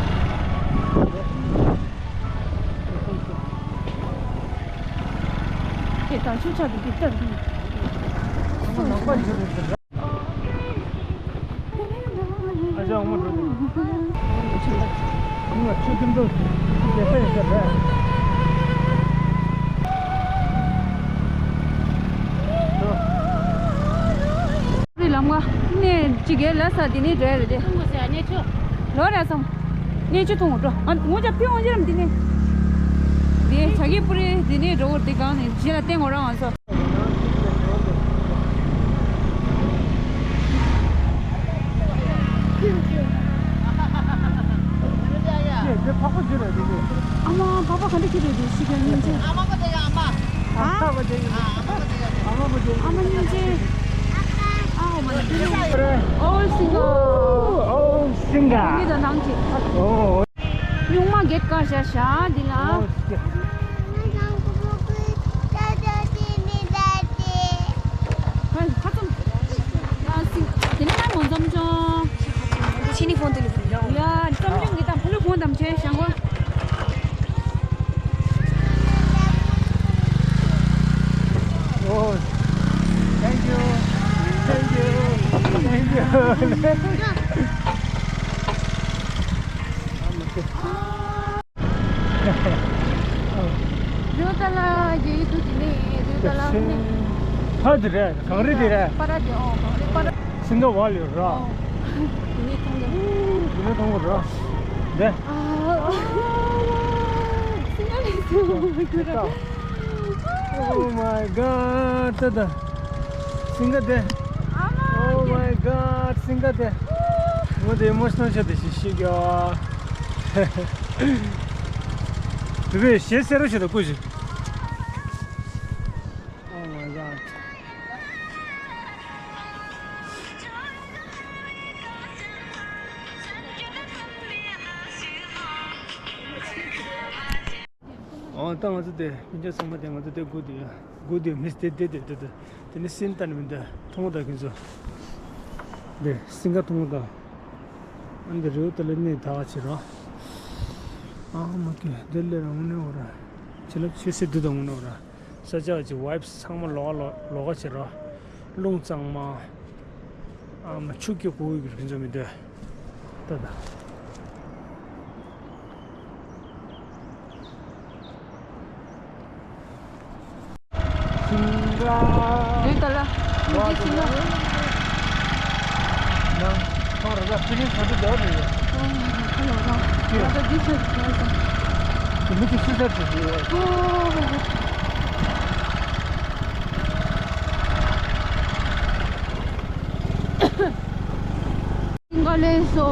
དེ་དང་ཆུ་ཆག་གི་འདུག་ལྟར་འདུག་ཁོང་ནང་པ་འགྱུར་རེད་ཟེར། ཨ་ཅག་འོ་མ་འགྲོ་འདུག་ཉི་མ་ཆུ་ཁྱིམ་དུ་རྒྱལ་ས་ཡིན་ཟེར་རེད། རི་ལམ་ཁ་གནས་གཅིག་གི་ལ་ས་འདི་ནས་འགྲོ་ཡ་རེད་དེ། ལོ་ར་སོང་། གནས་ཆུ་འཐུང་འགྲོ། ཨ་ངོ་ཅག་ཕི་འོང་ཅེར་འདི་ནས། འདི་བྱ་རྒོད་པུ་རི་འདི་ནས་འགྲོ་གོ་འདི་གང་ནས་རྗེས་ལ་བསྟན་གོ་ར་ང་ཚོ། ཨ་མ་འཕགས་པ་ག་འདྲ་ཁྱེར་རེད་འདུག་ཤི་ཀ་སྙིང་རྗེ། ཨ་མ་པོ་དེ་ཡ་ཨ་མ། ཨ་མ་པོ་དེ་ཡ་ཨ་མ། ཨ་མ་པོ་དེ་ཡ་ཨ་མ། ཨ་མ་སྙིང་རྗེ། ཨ་འོ་མ་ Old Singa. Old Singa. འདི་དང་ནང་གཅིག་ཨོ། སྨྱུག་མ་གེད་ཀ་བཞག་བཞག་འདི་ལ། ཨོ། ཁ་ཁ་ཙམ། ཨ་སི། དེ་ནས་ང་མོ་འཛོམས་ཆོག་ཆི་ནི་ཕོན་དེ་ལ་ཕུལ་ཡ། འཛོམས་ཆོག་གི་དང་ཕུ་ལུ་ཕོན་དམ་ཆེན་ཞང་གོ། Oh, thank you, thank you, thank you. རུ་ཏ་ལ་རྒྱ་ཡིག་ཏུ་དེ་ནས་རུ་ཏ་ལ་ནས། ཧ་དེ་རེད། གངས་རི་དེ་རེད། པ་ར་དེ་ཨོ་གངས་རི་པ་ར། སིང་ག་བ་ལ་ཡོད་ར། ཨོ། དེ་ནས་མཐོང་གི། དེ་ནས་མཐོང་གི་ར། དེ། ཨ། སིང་ག་ལ་སིང་ག་བ་ལ་ཡོད་ར། Oh my God, ད་ད། སིང་ག་དེ། Oh my God, སིང་ག་དེ། ངོ་དེ་ཨི་མོ་ཤི་ནལ་ཆགས་དེ་ཞིག་ཤིག་ཡ། དེ་བས་ཞེ་སེར་རོ་ཞིག་དང་སྐུ་ཞིག Oh my God. ཨོ། ད་ང་ཚོ་དེ་སྤུན་ཀྱག་ཚང་མ་དེ་ང་ཚོ་དེ་སྒུག་དེ་ཡོད། སྒུག་དེ་མི་དེ་དེ་དེ་དེ་དེ་དེ་ནི་སིན་ཏན་མི་འདུག་མཐོང་ད་ཁྱེད་ཚོ། དེ་སིང་ག་མཐོང་ད། ཨ་འདི་རེའུ་ཏ་ལ་ནས་ད་ཆི་ར། ཨ་མ་ཀི་དེ་ལས་ར་ངུ་ནས་འོ་ར། ཆི་ལ་ཆི་སི་དུ་ད་ངུ་ནས་འོ་ར། ས་ཆ་གི་ཝའིབ་སི་ཚང་མ་ལོགས་ལོགས་ལོགས་ཀ་བྱེད་རོགས། རླུང་གཙང་མ། ཨ་མ་ཆུ་སྐྱོ་ཁུག་གི་རིགས་ཚོ་མི་འདུག་ད་ད། སིང་ག་རེད་ད་ལ། ངུ་གི་སིང་ག་ནང་ཁོང་ར་ས་ཕི་ལིང་ཁ་དུ་འདོར་རེད། ཁོང་ཁ་ལོ་རང་ཁ་ལོ་ད་འདི་ཚོ་ཁ་ལོ་ས། མི་གི་སུ་ས་དུ་ཡོད། ཨོ། སིང་ག་ལས་སོ།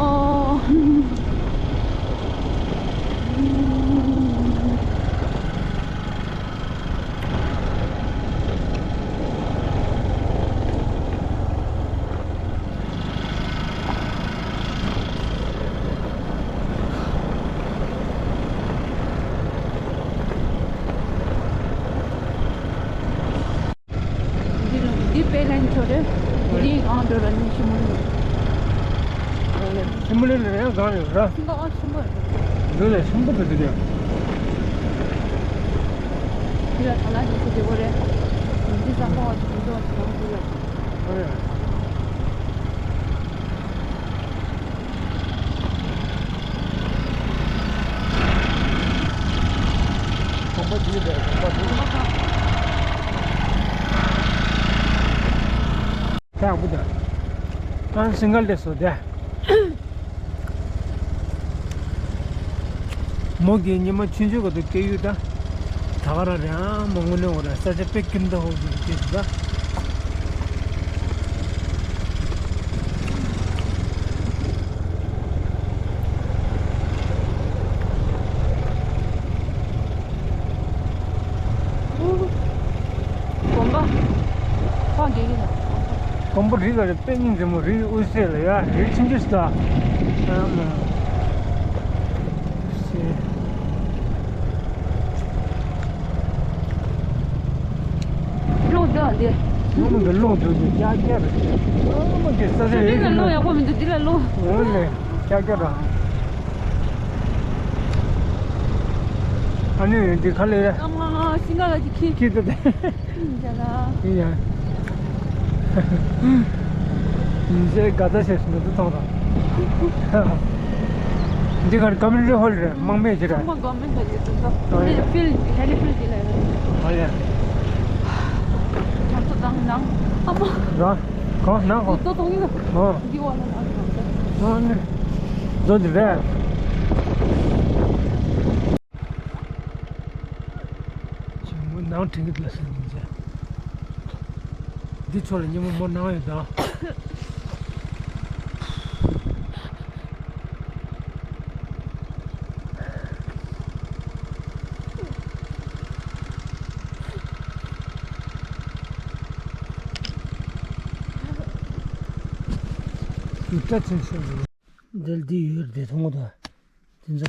འདི་ལ་འདི་པེ་ལན་ཆོ་རེད། འདི་གང་འགྲོ་ར་ནི་ཤི་མོ་ལི། ཤི་མོ་ལི་ལ་ཡང་གང་ཡོད་ར། སིང་ག་ཨ་ཆེན་པོ་རེད། འདི་ལ་ཤིང་པོ་དེ་དེ་རེད། འདི་ལ་ཐ་ན་འདི་ཚོ་བདེ་པོ་རེད། འདི་ཟམ་པ་བ་ཅིག་འདི་ཚོ་བ་ཅིག་ནང་འདི་ལ། ཨ་རེད། གོམ་པ་བརྒྱུད་པའི་གོམ་པ་བརྒྱུད། ཡག་པོ་འདུག་ཨ་སིང་ག་ལ་སོ་དེ། མོ་གི་ཉི་མ་ཆུང་ཆུང་ག་དུ་སྐྱེ་ཡུལ་ད། ད་ག་རང་རེད་ཨ་མ་དངོས་གནས་འོ་ར་ས་ཆ་དཔེ་ཁྱིམ་ད་ཧོ་གི་སྐྱེ་ད། གོམ་པ། ཁོང་རྒྱལ་གྱི་ན། གོམ་པ་རི་ལ་རེ་དཔེ་སྙིང་རྗེ་མོ་རི་དབུས་སེ་ལ་ཡ་རི་ཆུང་ཆུང་ཞིག་ད། ཨ་མ། སེ། ལོག་འདི་འདི། ལོག་འདི་ལོག་འདི་འདི་ཀྱག་ཀྱག་རེད། ཨ་མ་གི་ས་ཆ་འདི་ཡོད་ལ་ཀྱི་ལོག་ཡག་པོ་མི་འདུག་འདི་ལ་ལོག་འོ་ལེ་ཀྱག་ཀྱག་ར། ཨ་ནི་འདི་ཁ་ལེ་རེད། ཨ་མ་སིང་ག་ལ་འདི་ཁྱི། ཁྱི་ད་དེ། ཡིན་ཡ། ཡིན་ཡ། ཡིན་ཟེར་དགའ་ཚ་བྱས་སོང་ན་འདི་ཐོང་ར། འདི་གར་ཀ་མིའུ་ནི་ཊི་ཧོལ་རེད། དམག་མི་ཅིག་རེད། ཚང་མ་གོ་མིན་ད་ཡོད་ཚོད་ད། ཨ་ཡ། ཧེ་ལི་ཕིལ་ཧེ་ལི་ཕིལ་དེ་ལ་ཡོད། ཨ་ཡ། ང་ཚོ་དང་ནང་ཨ་མ། ར། གང་ནང་གོ། ཏོ་ཏོ་ཡིན། ཨ། འདི་བ་ལ་ང་ཚོ་ནང་ཚོ། ཨ་ནི། འདི་འདི་རེད། ཆེན་མོ་ནང་དྲན་གྱི་འདུག་ཟེར་ནས་བྱས། འདི་ཚོ་ལ་སྙེ་མོ་མོ་ནང་ཡོད་ད། དུ་སྐྲ་ཆེན་ཤོས་རེད། འདིར་འདི་ཡོད་རེད་དེ་མཐོང་གོ་ད། དེ་ཚོ།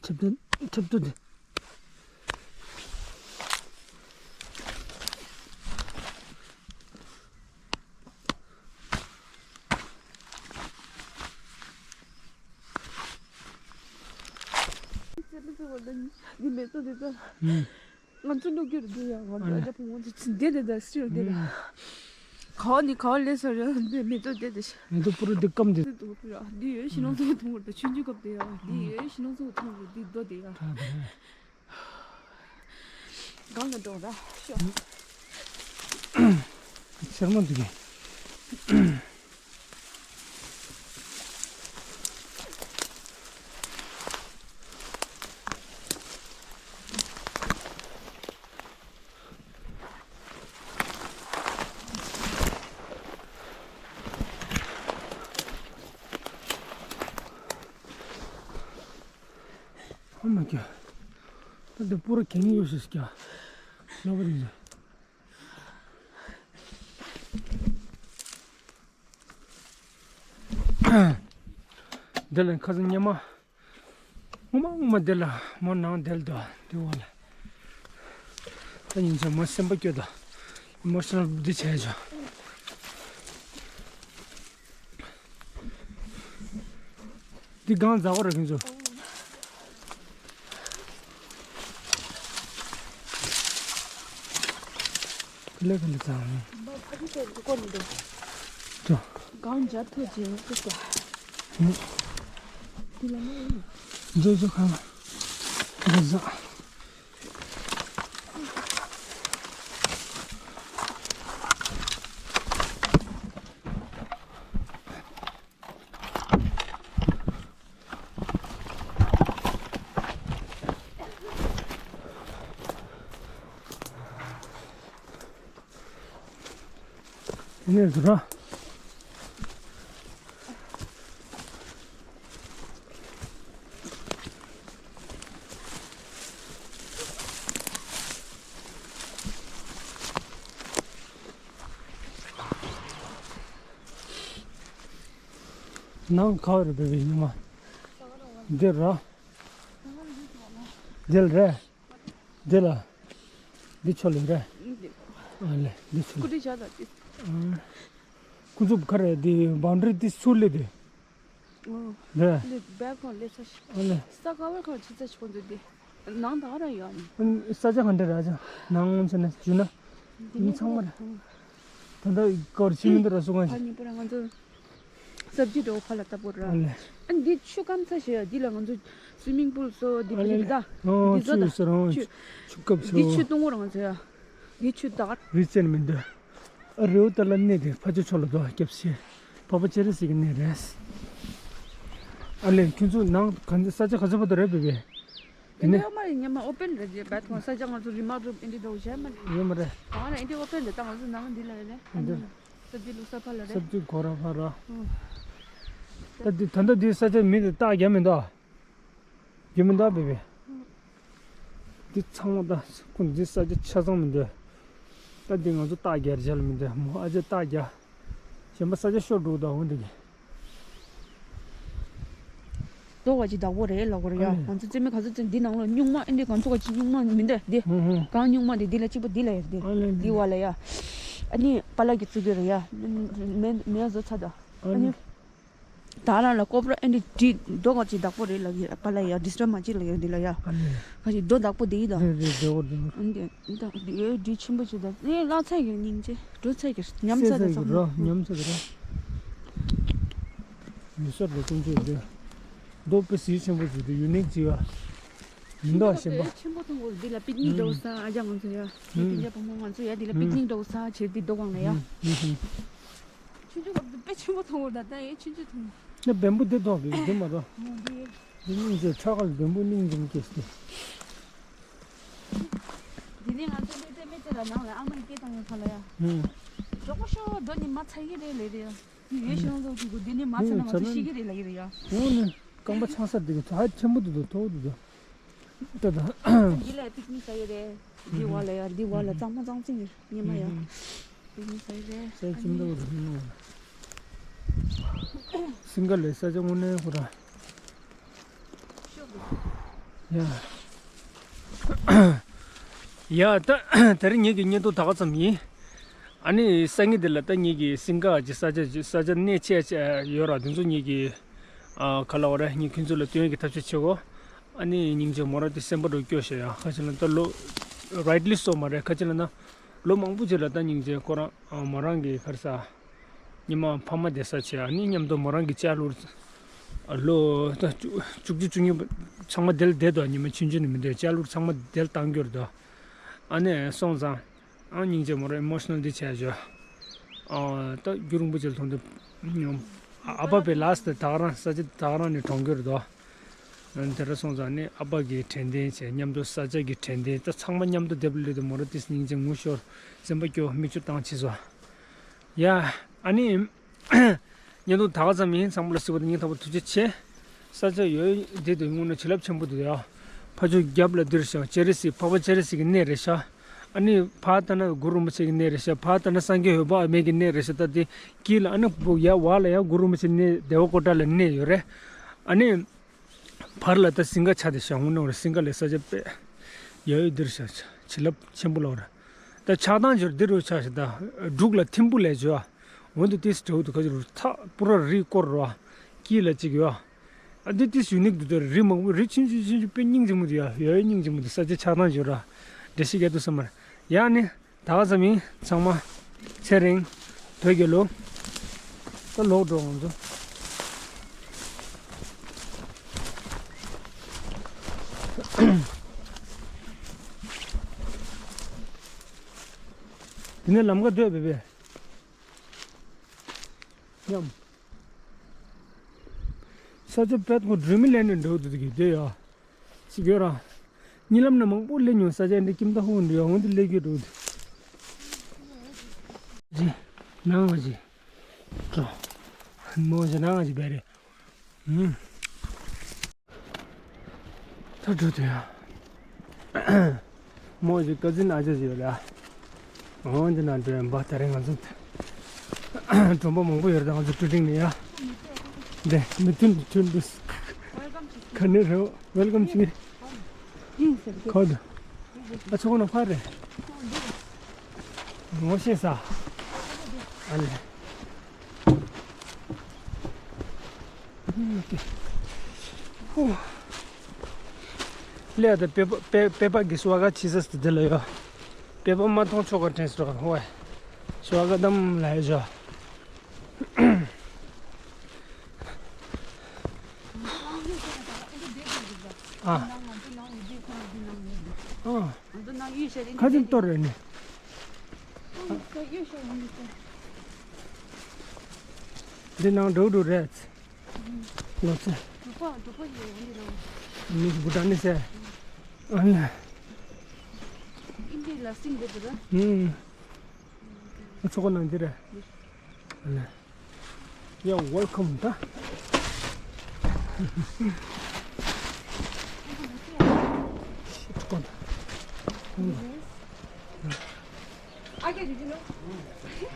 ཁྲིབ་ཏུ་ཁྲིབ་ཏུ་དེ། འདི་མེ་ཏོག་འདི་ཚོ། ང་ཚོ་སློབ་རྒྱུར་འདི་ཡང་ང་ཚོ་ཨ་ཅག་བུ་མོ་ཚོ་འདི་རེད་ད་སུ་རེད་འདི་རེད། ག་བ་ནས་ག་བ་སླེབས་སོང་རེད་འདི་མེ་ཏོག་འདི་དེ་ཤ། མེ་ཏོག་པུ་རུ་འདི་སྐམ་འདི། འདི་འདུག་པུ་ར་འདི་ཡོད་ཤི་ནང་ཚོ་མཐོང་བར་དུ་ཆུང་ཆུང་སྐབས་དེ་ཡང་འདི་ཡོད་ཤི་ནང་ཚོ་མཐོང་བར་འདི་རྡོ་དེ་ཡང་། ད་ད་ད། གང་ལ་འགྲོ་ར་ཤོག་ཤར་མ་འདུག་གས། ཨ་མ་ཀྱ། ད་འདི་པུ་ར་གྱེན་ཡོད་ཤེས་ཀྱ། ལོ་བ་རིང་། འདི་ལ་ཁ་སང་ཉི་མ། ངོ་མ་ངོ་མ་འདི་ལ་མོ་ནང་འདེལ་དོ་འདི་འོག་ལ། ད་ཉིན་ཆ་མོ་སེམས་པ་སྐྱོ་དོ། ཨི་མོ་ཤི་ནལ་འདི་བྱས་ཆོག་འདི་གང་ཟ་བ་ར་ཁྱོད་ཚོ། ལེ་ག་ལེ་ཙང་། ཏོ། གང་འཇར་ཐོ་ཅེ་ཏོ་ཏོ། དེ་ལ་ནི། ཇོ་ཇོ་ཁ་ལ། ཇོ་ཇོ། ནས་ར། ནང་ག་བར་འབད་བའི་ཉི་མ། འདི་ར། འདི་ལ་རེད། འདི་ལ། འདི་ཆོ་ལེ་རེད། ཨ་ལེ་འདི་ཆོ་ལེ། ཁུ་ཚུབ་ཁ་རེད་འདི་བང་རི་འདི་སུ་ལེ་འདི། འདི། ལེ་བེ་ཁོང་ལེ་ཚ་ཤི། ཨ་ལེ། ས་ག་བར་ཁོང་ཆི་ཚ་ཤི་ཁོང་ཚོ་འདི། ནང་ད་ར་ཡོད་ནི། ས་ཆ་ག་འདྲ་ར་ཆ་ནང་ངོ་ཚ་ནས་རྒྱུ་ན། འདི་ནི་ཚང་མ་ར། ད་ལྟ་སྐོར་ཆི་མི་འདུག་ར་སུ་གང་ཤི། ཁ་ཉིན་པོ་ར་ང་ཚོ། སབ་ཇི་འདྲ་བོ་ཕར་ལ་ལྟ་བུ་ར། ཨ་ལེ། ཨ་འདི་ཆུ་སྐམ་ཚ་ཞེས་འདི་ལ་ང་ཚོ་སུའི་མིང་པུལ་སོ་འདི་ཨ་ལེ་ལེ། ད། ཨོ་འདི་ཚོ་ཆུ་ད། ཡོད་ས་རང་ཆུ། ཆུ་སྐབས་འདི་སོ། ཆུ་གཏོང་བོ་ར་ང་ཚོ་ཡ། འདི་ཆུ་ད། རི་རྩེར་མི་འདུག་ཨ་རི་བོ་ད་ལ་གནས་དེ་ཕ་ཆུ་ཆོ་ལ་དོ་སྐྱབས་ཤེ། པ་པ་ཅེ་རི་སི་གི་གནས་རེད། ཨ་ལེ་ཁྱོད་ཚོ་ནང་ག་ཚོད་ས་ཆ་ག་ཚོད་བར་དུ་རེད་བེ་བེ། དེ་ནས། ཡོད་མ་རེད་ཉི་མ་ཨོ་པན་རེད་ཅེས་བད་ཁོང་ས་ཆ་ང་ཚོ་རི་མ་རུབ་ཨིན་དྲི་འགྲོ་བྱས་མ་རེད། ཡོད་མ་རེད། གང་ལ་ཨིན་དྲི་ཨོ་པན་རེད་ད་ང་ཚོ་ནང་འདི་ལ་ཡོད་རེད། ཨ་འདི། ས་འདི་ལུག་ས་ཕ་ལ་རེད། ས་འདི་གོ་ར་ཕ་ར། ཨོ། ད་འདི་ད་ལྟ་འདི་ས་ཆ་མི་འདི་རྟགས་རྒྱབ་མི་འདུག་རྒྱབ་མི་འདུག་བེ་བེ། འདི་ཚང་མ་ད་ཁོ་འདི་ས་ཆ་ཆ་ཚང་མི་འདུག་ད་འདི་ང་ཚོ་རྟགས་རྒྱབ་བྱས་ལ་མི་འདུག་མོ་ཨ་ཅེ་རྟགས་རྒྱབ། གཞན་པ་ས་ཆ་ཤོར་འགྲོ་དང་འོ་འདི་གི། རྡོ་ག་ཅིག་བདག་པོ་རེད་ལབ་དགོས་རེད་ཡ། ཨ་ལེ། ང་ཚོ་རྩེད་མོ་ག་ཚོད་རྩེད་འདི་ནང་ལ་སྨྱུག་མ་ཨེ་འདྲས་གང་ཚོ་ག་ཅིག་སྨྱུག་མ་མི་འདུག་འདི། ཧུང་ཧུང་། གང་སྨྱུག་མ་འདི་འདི་ལ་གཅིག་པ་འདི་ལ་ཡོད་འདི། ཨ་ལེ་ལེ། འདི་བ་ལ་ཡ། ཨ་ནི་པ་ལགས་ཀྱིས་བཙུགས་ཀྱི་རེད་ཡ། མེ་མེ་བཟོ་ཚར་དང་། ཨ་ནི། ད་རང་ལ་ཀོ་པ་ར་ཨེ་འདྲས་བྲིས་རྡོ་ག་ཅིག་བདག་པོ་རེད་ལབ་ཀྱི་རེད་པ་ལ་ཡ། ཌི་སི་ཊརབ་མ་བྱེད་ལབ་ཡ་འདི་ལ་ཡ། ཨ་ལེ། ག་ཅིག་རྡོ་བདག་པོ་འདི་ཡིན་ད། རེད་རེད་རེད་འོ་རེད། ཨ་འདི་ད་འདི་ཡོད་འདི་ཆེན་པོ་ཅིག་ད། ཨེ་བརླག་ཚར་གི་སྙིང་རྗེ་འགྲོ་ཚར་གི་ཉམས་ཚར་གི་བསམ། རོ་ཉམས་ཚར་གི་རོ། ཡུལ་སར་རོ་ཀུན་སྤྱོད་འདི། རྡོ་དཔེ་གཟི་ཆེན་པོ་ཞིག་འདུག་ཡུ་ནིག་ཅིག་ཡ། མི་འདུག་གཞན་པ། ཆེན་པོ་མཐོང་གོ་འདི་ལ་པིག་ནིག་འགྲོ་ས་ཨ་ཅག་ང་ཚོ་ཡ། ཨུམ། སྤུན་ཀྱག་བུ་མོ་ང་ཚོ་ཡ་འདི་ལ་པིག་ནིག་འགྲོ་ས་བྱེད་འདི་རྡོ་སྒང་ལ་ཡ། ཨུམ་ཨུམ། ཆུང་ཆུང་སྐབས་དུ་དཔེ་ཆེན་པོ་མཐོང་གོ་ད་ད་ཡ་ཆུང་ཆུང་མཐོང་། ན་བེམ་པོ་འདི་མཐོང་བེ་འདི་མ་གཏོགས། ཨོ་འདི། འདི་སྙིང་རྗེ་ཁྲག་ཁ་ལ་བེམ་པོ་སྙིང་རྗེ་མི་སྐྱེས་ཏེ། འདི་ནི་ང་ཚོ་མི་ཚེ་མི་ཚེ་ལ་ནང་ལ་ཨ་མ་སྐྱེས་བཏང་ཡོད་ཁ་ལ་ཡ། ཧུམ། གྲོགས་པོ་ཤོག་རྡོ་ནི་མ་ཚ་གི་རེད་ལེ་རེད་ཡ། ཡོད་ཤོང་ཚོ་གི་གུ་འདི་ནི་མ་ཚ་ན་ང་ཚོ་ཤི་གི་རེད་ལ་ཡི་རེད་ཡ། འོ་ནི་རྐང་པ་འཆང་ས་འདི་གི་ཐོག་ཧ་ཆེན་པོ་འདུག་འདུག་མཐོ་པོ་འདུག་འདུག་ད་ད། འདི་ལ་པིག་ནིག་ཟ་ཡི་རེད། འདི་བ་ལ་ཡ་འདི་བ་ལ་གཙང་མ་གཙང་ཚིག་ཉི་མ་ཡ། ཧུམ། སེམས་ཅན་འདྲ་བོ་རེད་མོ། སིང་ག་ལའི་ས་ཆ་དངོས་གནས་ཁོ་ར། ཡ། ཡ་ད་དེ་རིང་ངེད་ཀྱི་བརྙན་ཐུང་ད་ག་ཙམ་ཡིན། ཨ་ནི་སང་ཉིན་དེ་ལ་ད་ངེད་ཀྱི་སིང་ག་གི་ས་ཆ་ཅིག་ས་ཆ་གནས་ཆེ་ཆེ་ཡོད་ར། དེ་ཚོ་ངེད་ཀྱི་ཨ་ག་ལ་བ་ར་ངེད་ཁྱོད་ཚོ་ལ་སྟོན་གྱི་ཐབས་ཤེས་བྱེད་གོ། ཨ་ནི་སྙིང་རྗེ་མོ་རང་དེ་སེམས་པ་རུ་སྐྱོ་ཤ་ཡ། ཁ་ཅིག་ལ་ད་ལོ་རའིཊ་ལི་སོ་མ་རེད། ཁ་ཅིག་ལ་ན་ལོ་མང་པོ་ཅིག་ལ་ད་སྙིང་རྗེ་ཁོ་རང་ཨ་མོ་རང་གི་ཁར་ས། ཉི་མ་ཕ་མ་བསྡད་ས་བྱས། ཨ་ནི་མཉམ་དུ་མོ་རང་གི་ཅ་ལུར་ལོ་ད་བཅུ་བཅུ་གཅིག་བཅུ་གཉིས་ཚང་མ་བསྡད་བསྡད་དོ། ཉི་མ་ཆུང་ཆུང་ནས་མི་འདོད་ཅ་ལུར་ཚང་མ་བསྡད་བཏང་གྱུར་དོ། ཨ་ནི་སོང་ཙང་ཨ་སྙིང་རྗེ་མོ་རང་ཨི་མོ་ཤི་ནལ་འདི་བྱས་བྱོས། ཨ་ད་རྒྱུ་རིང་པོ་ཅིག་ལ་མཐོང་དུས་ཨ་ཕ་པའི་ལཱསི་ཊི་ད་ག་རང་ས་ཆ་ད་ག་རང་ནས་གྲོངས་གྱུར་དོ། དེ་འདྲ་སོང་ཙང་ནི་ཨ་ཕ་གི་དྲན་རྟེན་བྱས། མཉམ་དུ་ས་ཆ་གི་དྲན་རྟེན། ད་ཚང་མ་མཉམ་དུ་བསྡེབས་ལོས་དུ་མོ་ར་ཏིས་སྙིང་རྗེ་ངུ་ཤོར། སེམས་པ་སྐྱོ། མིག་ཆུ་བཏང་ཕྱིས་སོ། ཡ། ཨ་ནི་བརྙན་ཐུང་ད་ག་ཙམ་ཡིན། ཚང་མ་ལ་གཟིགས་པ་དང་སྙིང་ཐག་པ་ཐུགས་རྗེ་ཆེ། ས་ཆ་ཡོད་འདི་དུ་དངོས་གནས་བྱིན་རླབས་ཆེན་པོ་འདུག་ཡ། ཕ་ཆུ་རྒྱབ་ལ་འདིར་ཤག་ཅེ་རི་སི། འཕགས་པ་ཅེ་རི་སི་གི་གནས་རེད་ཤག། ཨ་ནི་ཕ་ད་ན་གུ་རུ་རིན་པོ་ཆེ་གི་གནས་རེད་ཤག། ཕ་ད་ན་སངས་རྒྱས་འོད་དཔག་མེད་ཀྱི་གནས་རེད་ཤག། ད་དེ་དཀྱིལ་ལ་ཨ་ནི་བུ་ཡ་བ་ལ་ཡ་གུ་རུ་རིན་པོ་ཆེ་གནས་དེ་བ་ཀོ་ཊ་ལ་གནས་ཡོད་རེད། ཨ་ནི། བར་ལ་ད་སིང་ག་ཆ་དེ་ཤ་འུ་ནོ་རེ། སིང་ག་ལའི་ས་ཆ་དཔེ་ཡ་ཡོད་འདིར་ཤ་བྱིན་རླབས་ཆེན་པོ་ལོ་རེ། ད་ཆགས་སྡང་འབྱོར་འདི་རུ་ཆགས་ཤ། ད་འབྲུག་ལ་ཐིམ་ཕུ་ལས་བྱོས། འོན་ཏེ་ཏིས་དྲེའུ་དུ་ཁ་ཅིག་རུ་ཐག་པུ་ར་རི་སྐོར་རོ། དཀྱིལ་ལ་གཅིག་ཡོད། ཨ་འདི་ཏིས་ཡུ་ནིག་འདུག་ད། རི་མང་པོ་རི་ཆུན་ཆུན་ཆུན་ཆུན་དཔེ་སྙིང་རྗེ་མོ་འདུག་ཡ། ཡ་ཡོད་སྙིང་རྗེ་མོ་འདུག། ས་ཆ་ཆགས་སྡང་འབྱོར་ར། འདྲེ་ཤི་རྒྱ་དུ་ས་མར་ཡ་ནི། ད་ག་ཙམ་ཡིན། ཚང་མ་ཚེ་རིང་། བོད་རྒྱལ་ལོ། ད་ལོག་འགྲོ་ང་ཚོ། དེ་ནས་ལམ་ཁ་སྡོད་པས་པས། མཉམ། ས་ཆ་བེད་ཁོ་སྒྲོན་མེ་ལེན་ནས་འགྲོ་འདུག་གི་སྡོད་ཡ། ཅི་དགོས་ར། གཉིད་ལམ་ན་མང་པོ་སླེབས་མྱོང་། ས་ཆ་འདི་ཁྱིམ་ད་ཧོ་འདྲི་ཡ་འོང་དུ་སླེབས་རྒྱུ་འགྲོ་འདུག། ཇི། ནང་ང་ཇི། ཀྲོ། མོ་ཇི་ནང་ང་ཇི་བེ་རེ། ཧུམ། ད་འགྲོ་དུས་ཡ། མོ་ཞིག་ཀ་ཛིན་ཨ་ཅག་ཞིག་ཡོད་ལ། འོ་འདི་ན་འགྲོ་ཡ་འབའ། ད་རེས་ང་ཚོ་གྲོང་པ་མང་པོ་ཡོད་རེད། ད་ང་ཚོ་ཀྲུ་ཀྲིང་ནས་ཡ། འདི་མི་མཐུན་མཐུན་འདུག། ག་ནས་རེད། ཝེལ་ཀམ་ཆི། ཁོ་ད། ཨ་ཚོ་ཁོ་ན་ཕར་རེད། ངོ་ཤེས་ས། ཨ་ལེ། ཧུ། ལས་ད་པེ་པ་པེ་པེ་པ་གི་སུ་བ་ག་ཆི་ཟེར་དེ་ལ་ཡོད། པེ་པ་མ་མཐོང་ཆོག་ག་དྲན་སོ། ཧོ། སུ་བ་ག་དམ་ལ་ཡོད་ཞོ། ཨ། ཨ། ཁ་ཅིག་གཏོར་རེད་ནི། འདི་ནང་འགྲོ་འགྲོ་རེད། ལོ་ཚེ། མི་བུ་ཏྲ་ནི་སེ། ཨ་ནི། ཨ་ཚོ་ཁོ་ནང་འདི་རེད། ཨ་ནི། You're welcome ད།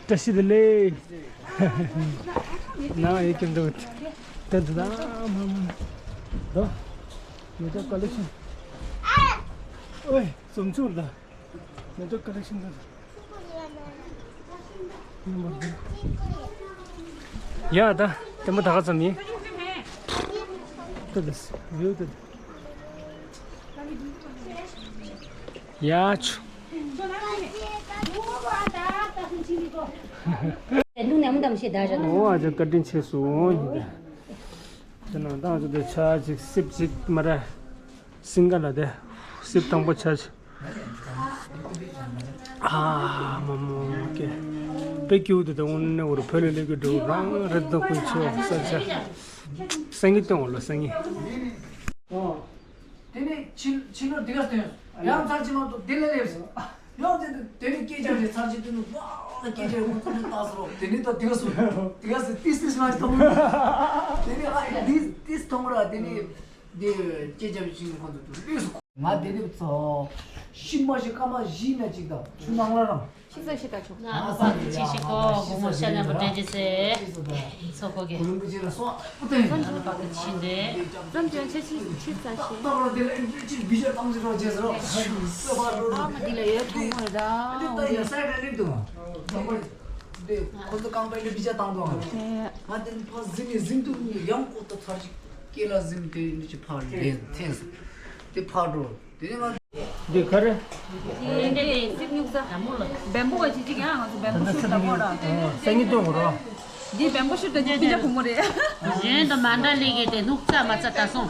བཀྲ་ཤིས་བདེ་ལེགས། ནང་ཡོད་ཀྱི་འདུག། དེ་འདུག་ད་མ་མ། ད་མེ་ཏོག་ཀ་ལེག་ཤན། ཨོའི་ཙུམ་ཙུར་ད། མེ་ཏོག་ཀ་ལེག་ཤན་ད། ཡ་ད་དེ་མོ་ད་ག་ཙམ་ཡིན། ད་ད་ཡོད་ད། ཡ་ཆུ། འོ་ཨ་ཅག་བཀའ་དྲིན་ཆེ་སོང་། དེ་ནང་ད་ང་ཚོ་དེ་ཆ་ཅིག་སིབ་ཅིག་མ་རེད། སིང་ག་ལ་དེ་སིབ་དང་པོ་ཆ་ཅིག། ཨ་མ་མོ་ཀེ། པེ་ཀྱུ་དེ་དང་དངོས་གནས་བོར་བོད་ལ་སླེབས་ཀྱི་འགྲོ་རང་རེད། དང་པོ་ཆེ་བ་ས་ཆ། སང་ཉིན་སྟོན་འོ་ལོ་སང་ཉིན། དེ་ནས་ཕྱི་ཕྱི་ལོ་འདི་ག་སྟོན་ཡང་ཚར་གཅིག་མ་གཏོགས་དེ་ལ་སླེབས་སོང་། ཡང་དེ་དེ་ནས་སྐད་ཆ་རེ་ཚར་གཅིག་སྟོན་ནས་ཝའོ་ལ་སྐད་ཆ་རེ་ཁོང་ཚོ་ནས་བཏང་སོང་། དེ་ནས་ད་དེ་ག་སོང་དེ་ག་སོང་ཏིས་ཏིས་མ་གཏོང་། དེ་ནས་ཨ་ཏིས་ཏིས་གཏོང་ར། དེ་ནས་དེ་སྐད་ཆ་བྱིན་ཁོང་ཚོ་དུ་སླེབས་སོང་། ང་དེ་རིང་ཚོ་ཤི་མ་ཤི་ཀ་མ་བཞི་ན་གཅིག་དང་ཆུ་ནང་ལ་རང་། ཤི་ས་ཤི་ད་ཆུ། ང་ཨ་ཕ་གི་ཆི་ཤི་ཀོ་བུ་མོ་ཤ་ཉམས་པོ་འདྲེན་གྱི་སེ། ཚོ་ཁོ་གི། ཁོ་ལུང་གི་ཆེ་ལ་སོང་ཨ་པོ་ཏེ། ང་ཕ་གི་ཆི་འདྲེ། ཙམ་ཅན་ཆེ་ཆི་ཆི་ས་ཤི། ཏག་ཏག་དེ་ལ་ཨིན་ཅི་བི་ཇ་བཏང་ཟེར་རོ་ཅེས་ཟེར་རོ། ཨ་མ་དེ་ལ་ཡོད་ཐུང་མོ་རེད་ད། དེ་ལྟ་ཡ་སའི་ཌ་ནི་འདུག་ཨ། དེ་ཁོ་ཚོ་རྐང་པའི་ལ་བི་ཇ་བཏང་འདུག་ཨ། ང་དེ་ནི་ཕ་གཟིམ་ནས་གཟིམ་དུ་ཡང་ཁོ་ད་ཚར་ཅིག་སྐེ་ལ་གཟིམ་དེ་ནི་ཅི་ཕར་ལེན་ཐེངས་དེ་ཕར་འགྲོ། དེ་ནི་ང་འདི་ག་རེ། འདི་འདི་སིབ་ཉུག་ས། བེམ་པོ་ག་ཅི་ཅིག་ཡང་ང་ཚོ་བེམ་པོ་ཤུ་ད་མོ་ར། སང་ཉིན་སྟོན་དགོས་རོ། འདི་བེམ་པོ་ཤུ་ད་འདི་པི་ཇ་བུ་མོ་རེད། གཞན་དུ་མ་འདྲ་ལི་གི་དེ་ནུག་ཚ་མ་ཚ་ད་སོང་།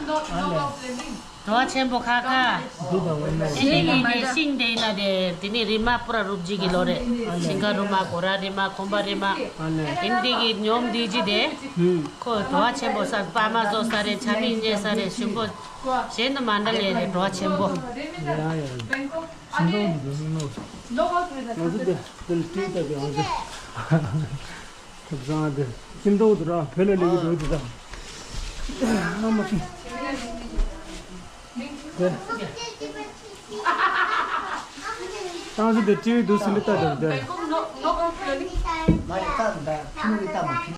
བྲོ་བ་ཆེན་པོ་ཁ་ཁ། འདི་དང་འོ་ན། ཨེ་འདི་གི་འདི་ཤིང་དེ་ཡིན་ན་དེ་དེ་ནི་རི་མ་པུ་ར་རུབ་ཇི་གི་ལོ་རེད། ཤིང་ཁ་རུ་མ་གོ་ར་རི་མ་ཁོམ་པ་རི་མ། ཨ་ནི། ཨིན་འདི་གི་ཉོམ་འདི་ཇི་དེ། ཧུམ། ཁོ་བྲོ་བ་ཆེན་པོ་ས་པ་མ་བཟོ་ས་རེད་ཆ་མིག་ཉེ་ས་རེད་ཞུ་གོ། གཞན་དུ་མ་འདྲ་ལས་རེད་བྲོ་བ་ཆེན་པོ། ཡ་ཡ། ཤིང་ཏོག་འདི་འདུག་ནོ། ང་ཚོ་དེ་དེ་ལ་ཏིག་ཏག་གི་ང་ཚོ། ཐབ་ཚང་དེ་ཤིང་ཏོག་འདུག་ར་བོད་ལ་སླེབས་ཀྱི་འདུག་དེ་དང་། ཨ་མ་ཤི། དེ། ཏང་སི་དེ་ཅི་འདུག་སི་ལི་ཏ་དེ་དེ། མ་རེད་ཏ་དང་ཕི་ནུ་གི་ཏ་མ་ཕི།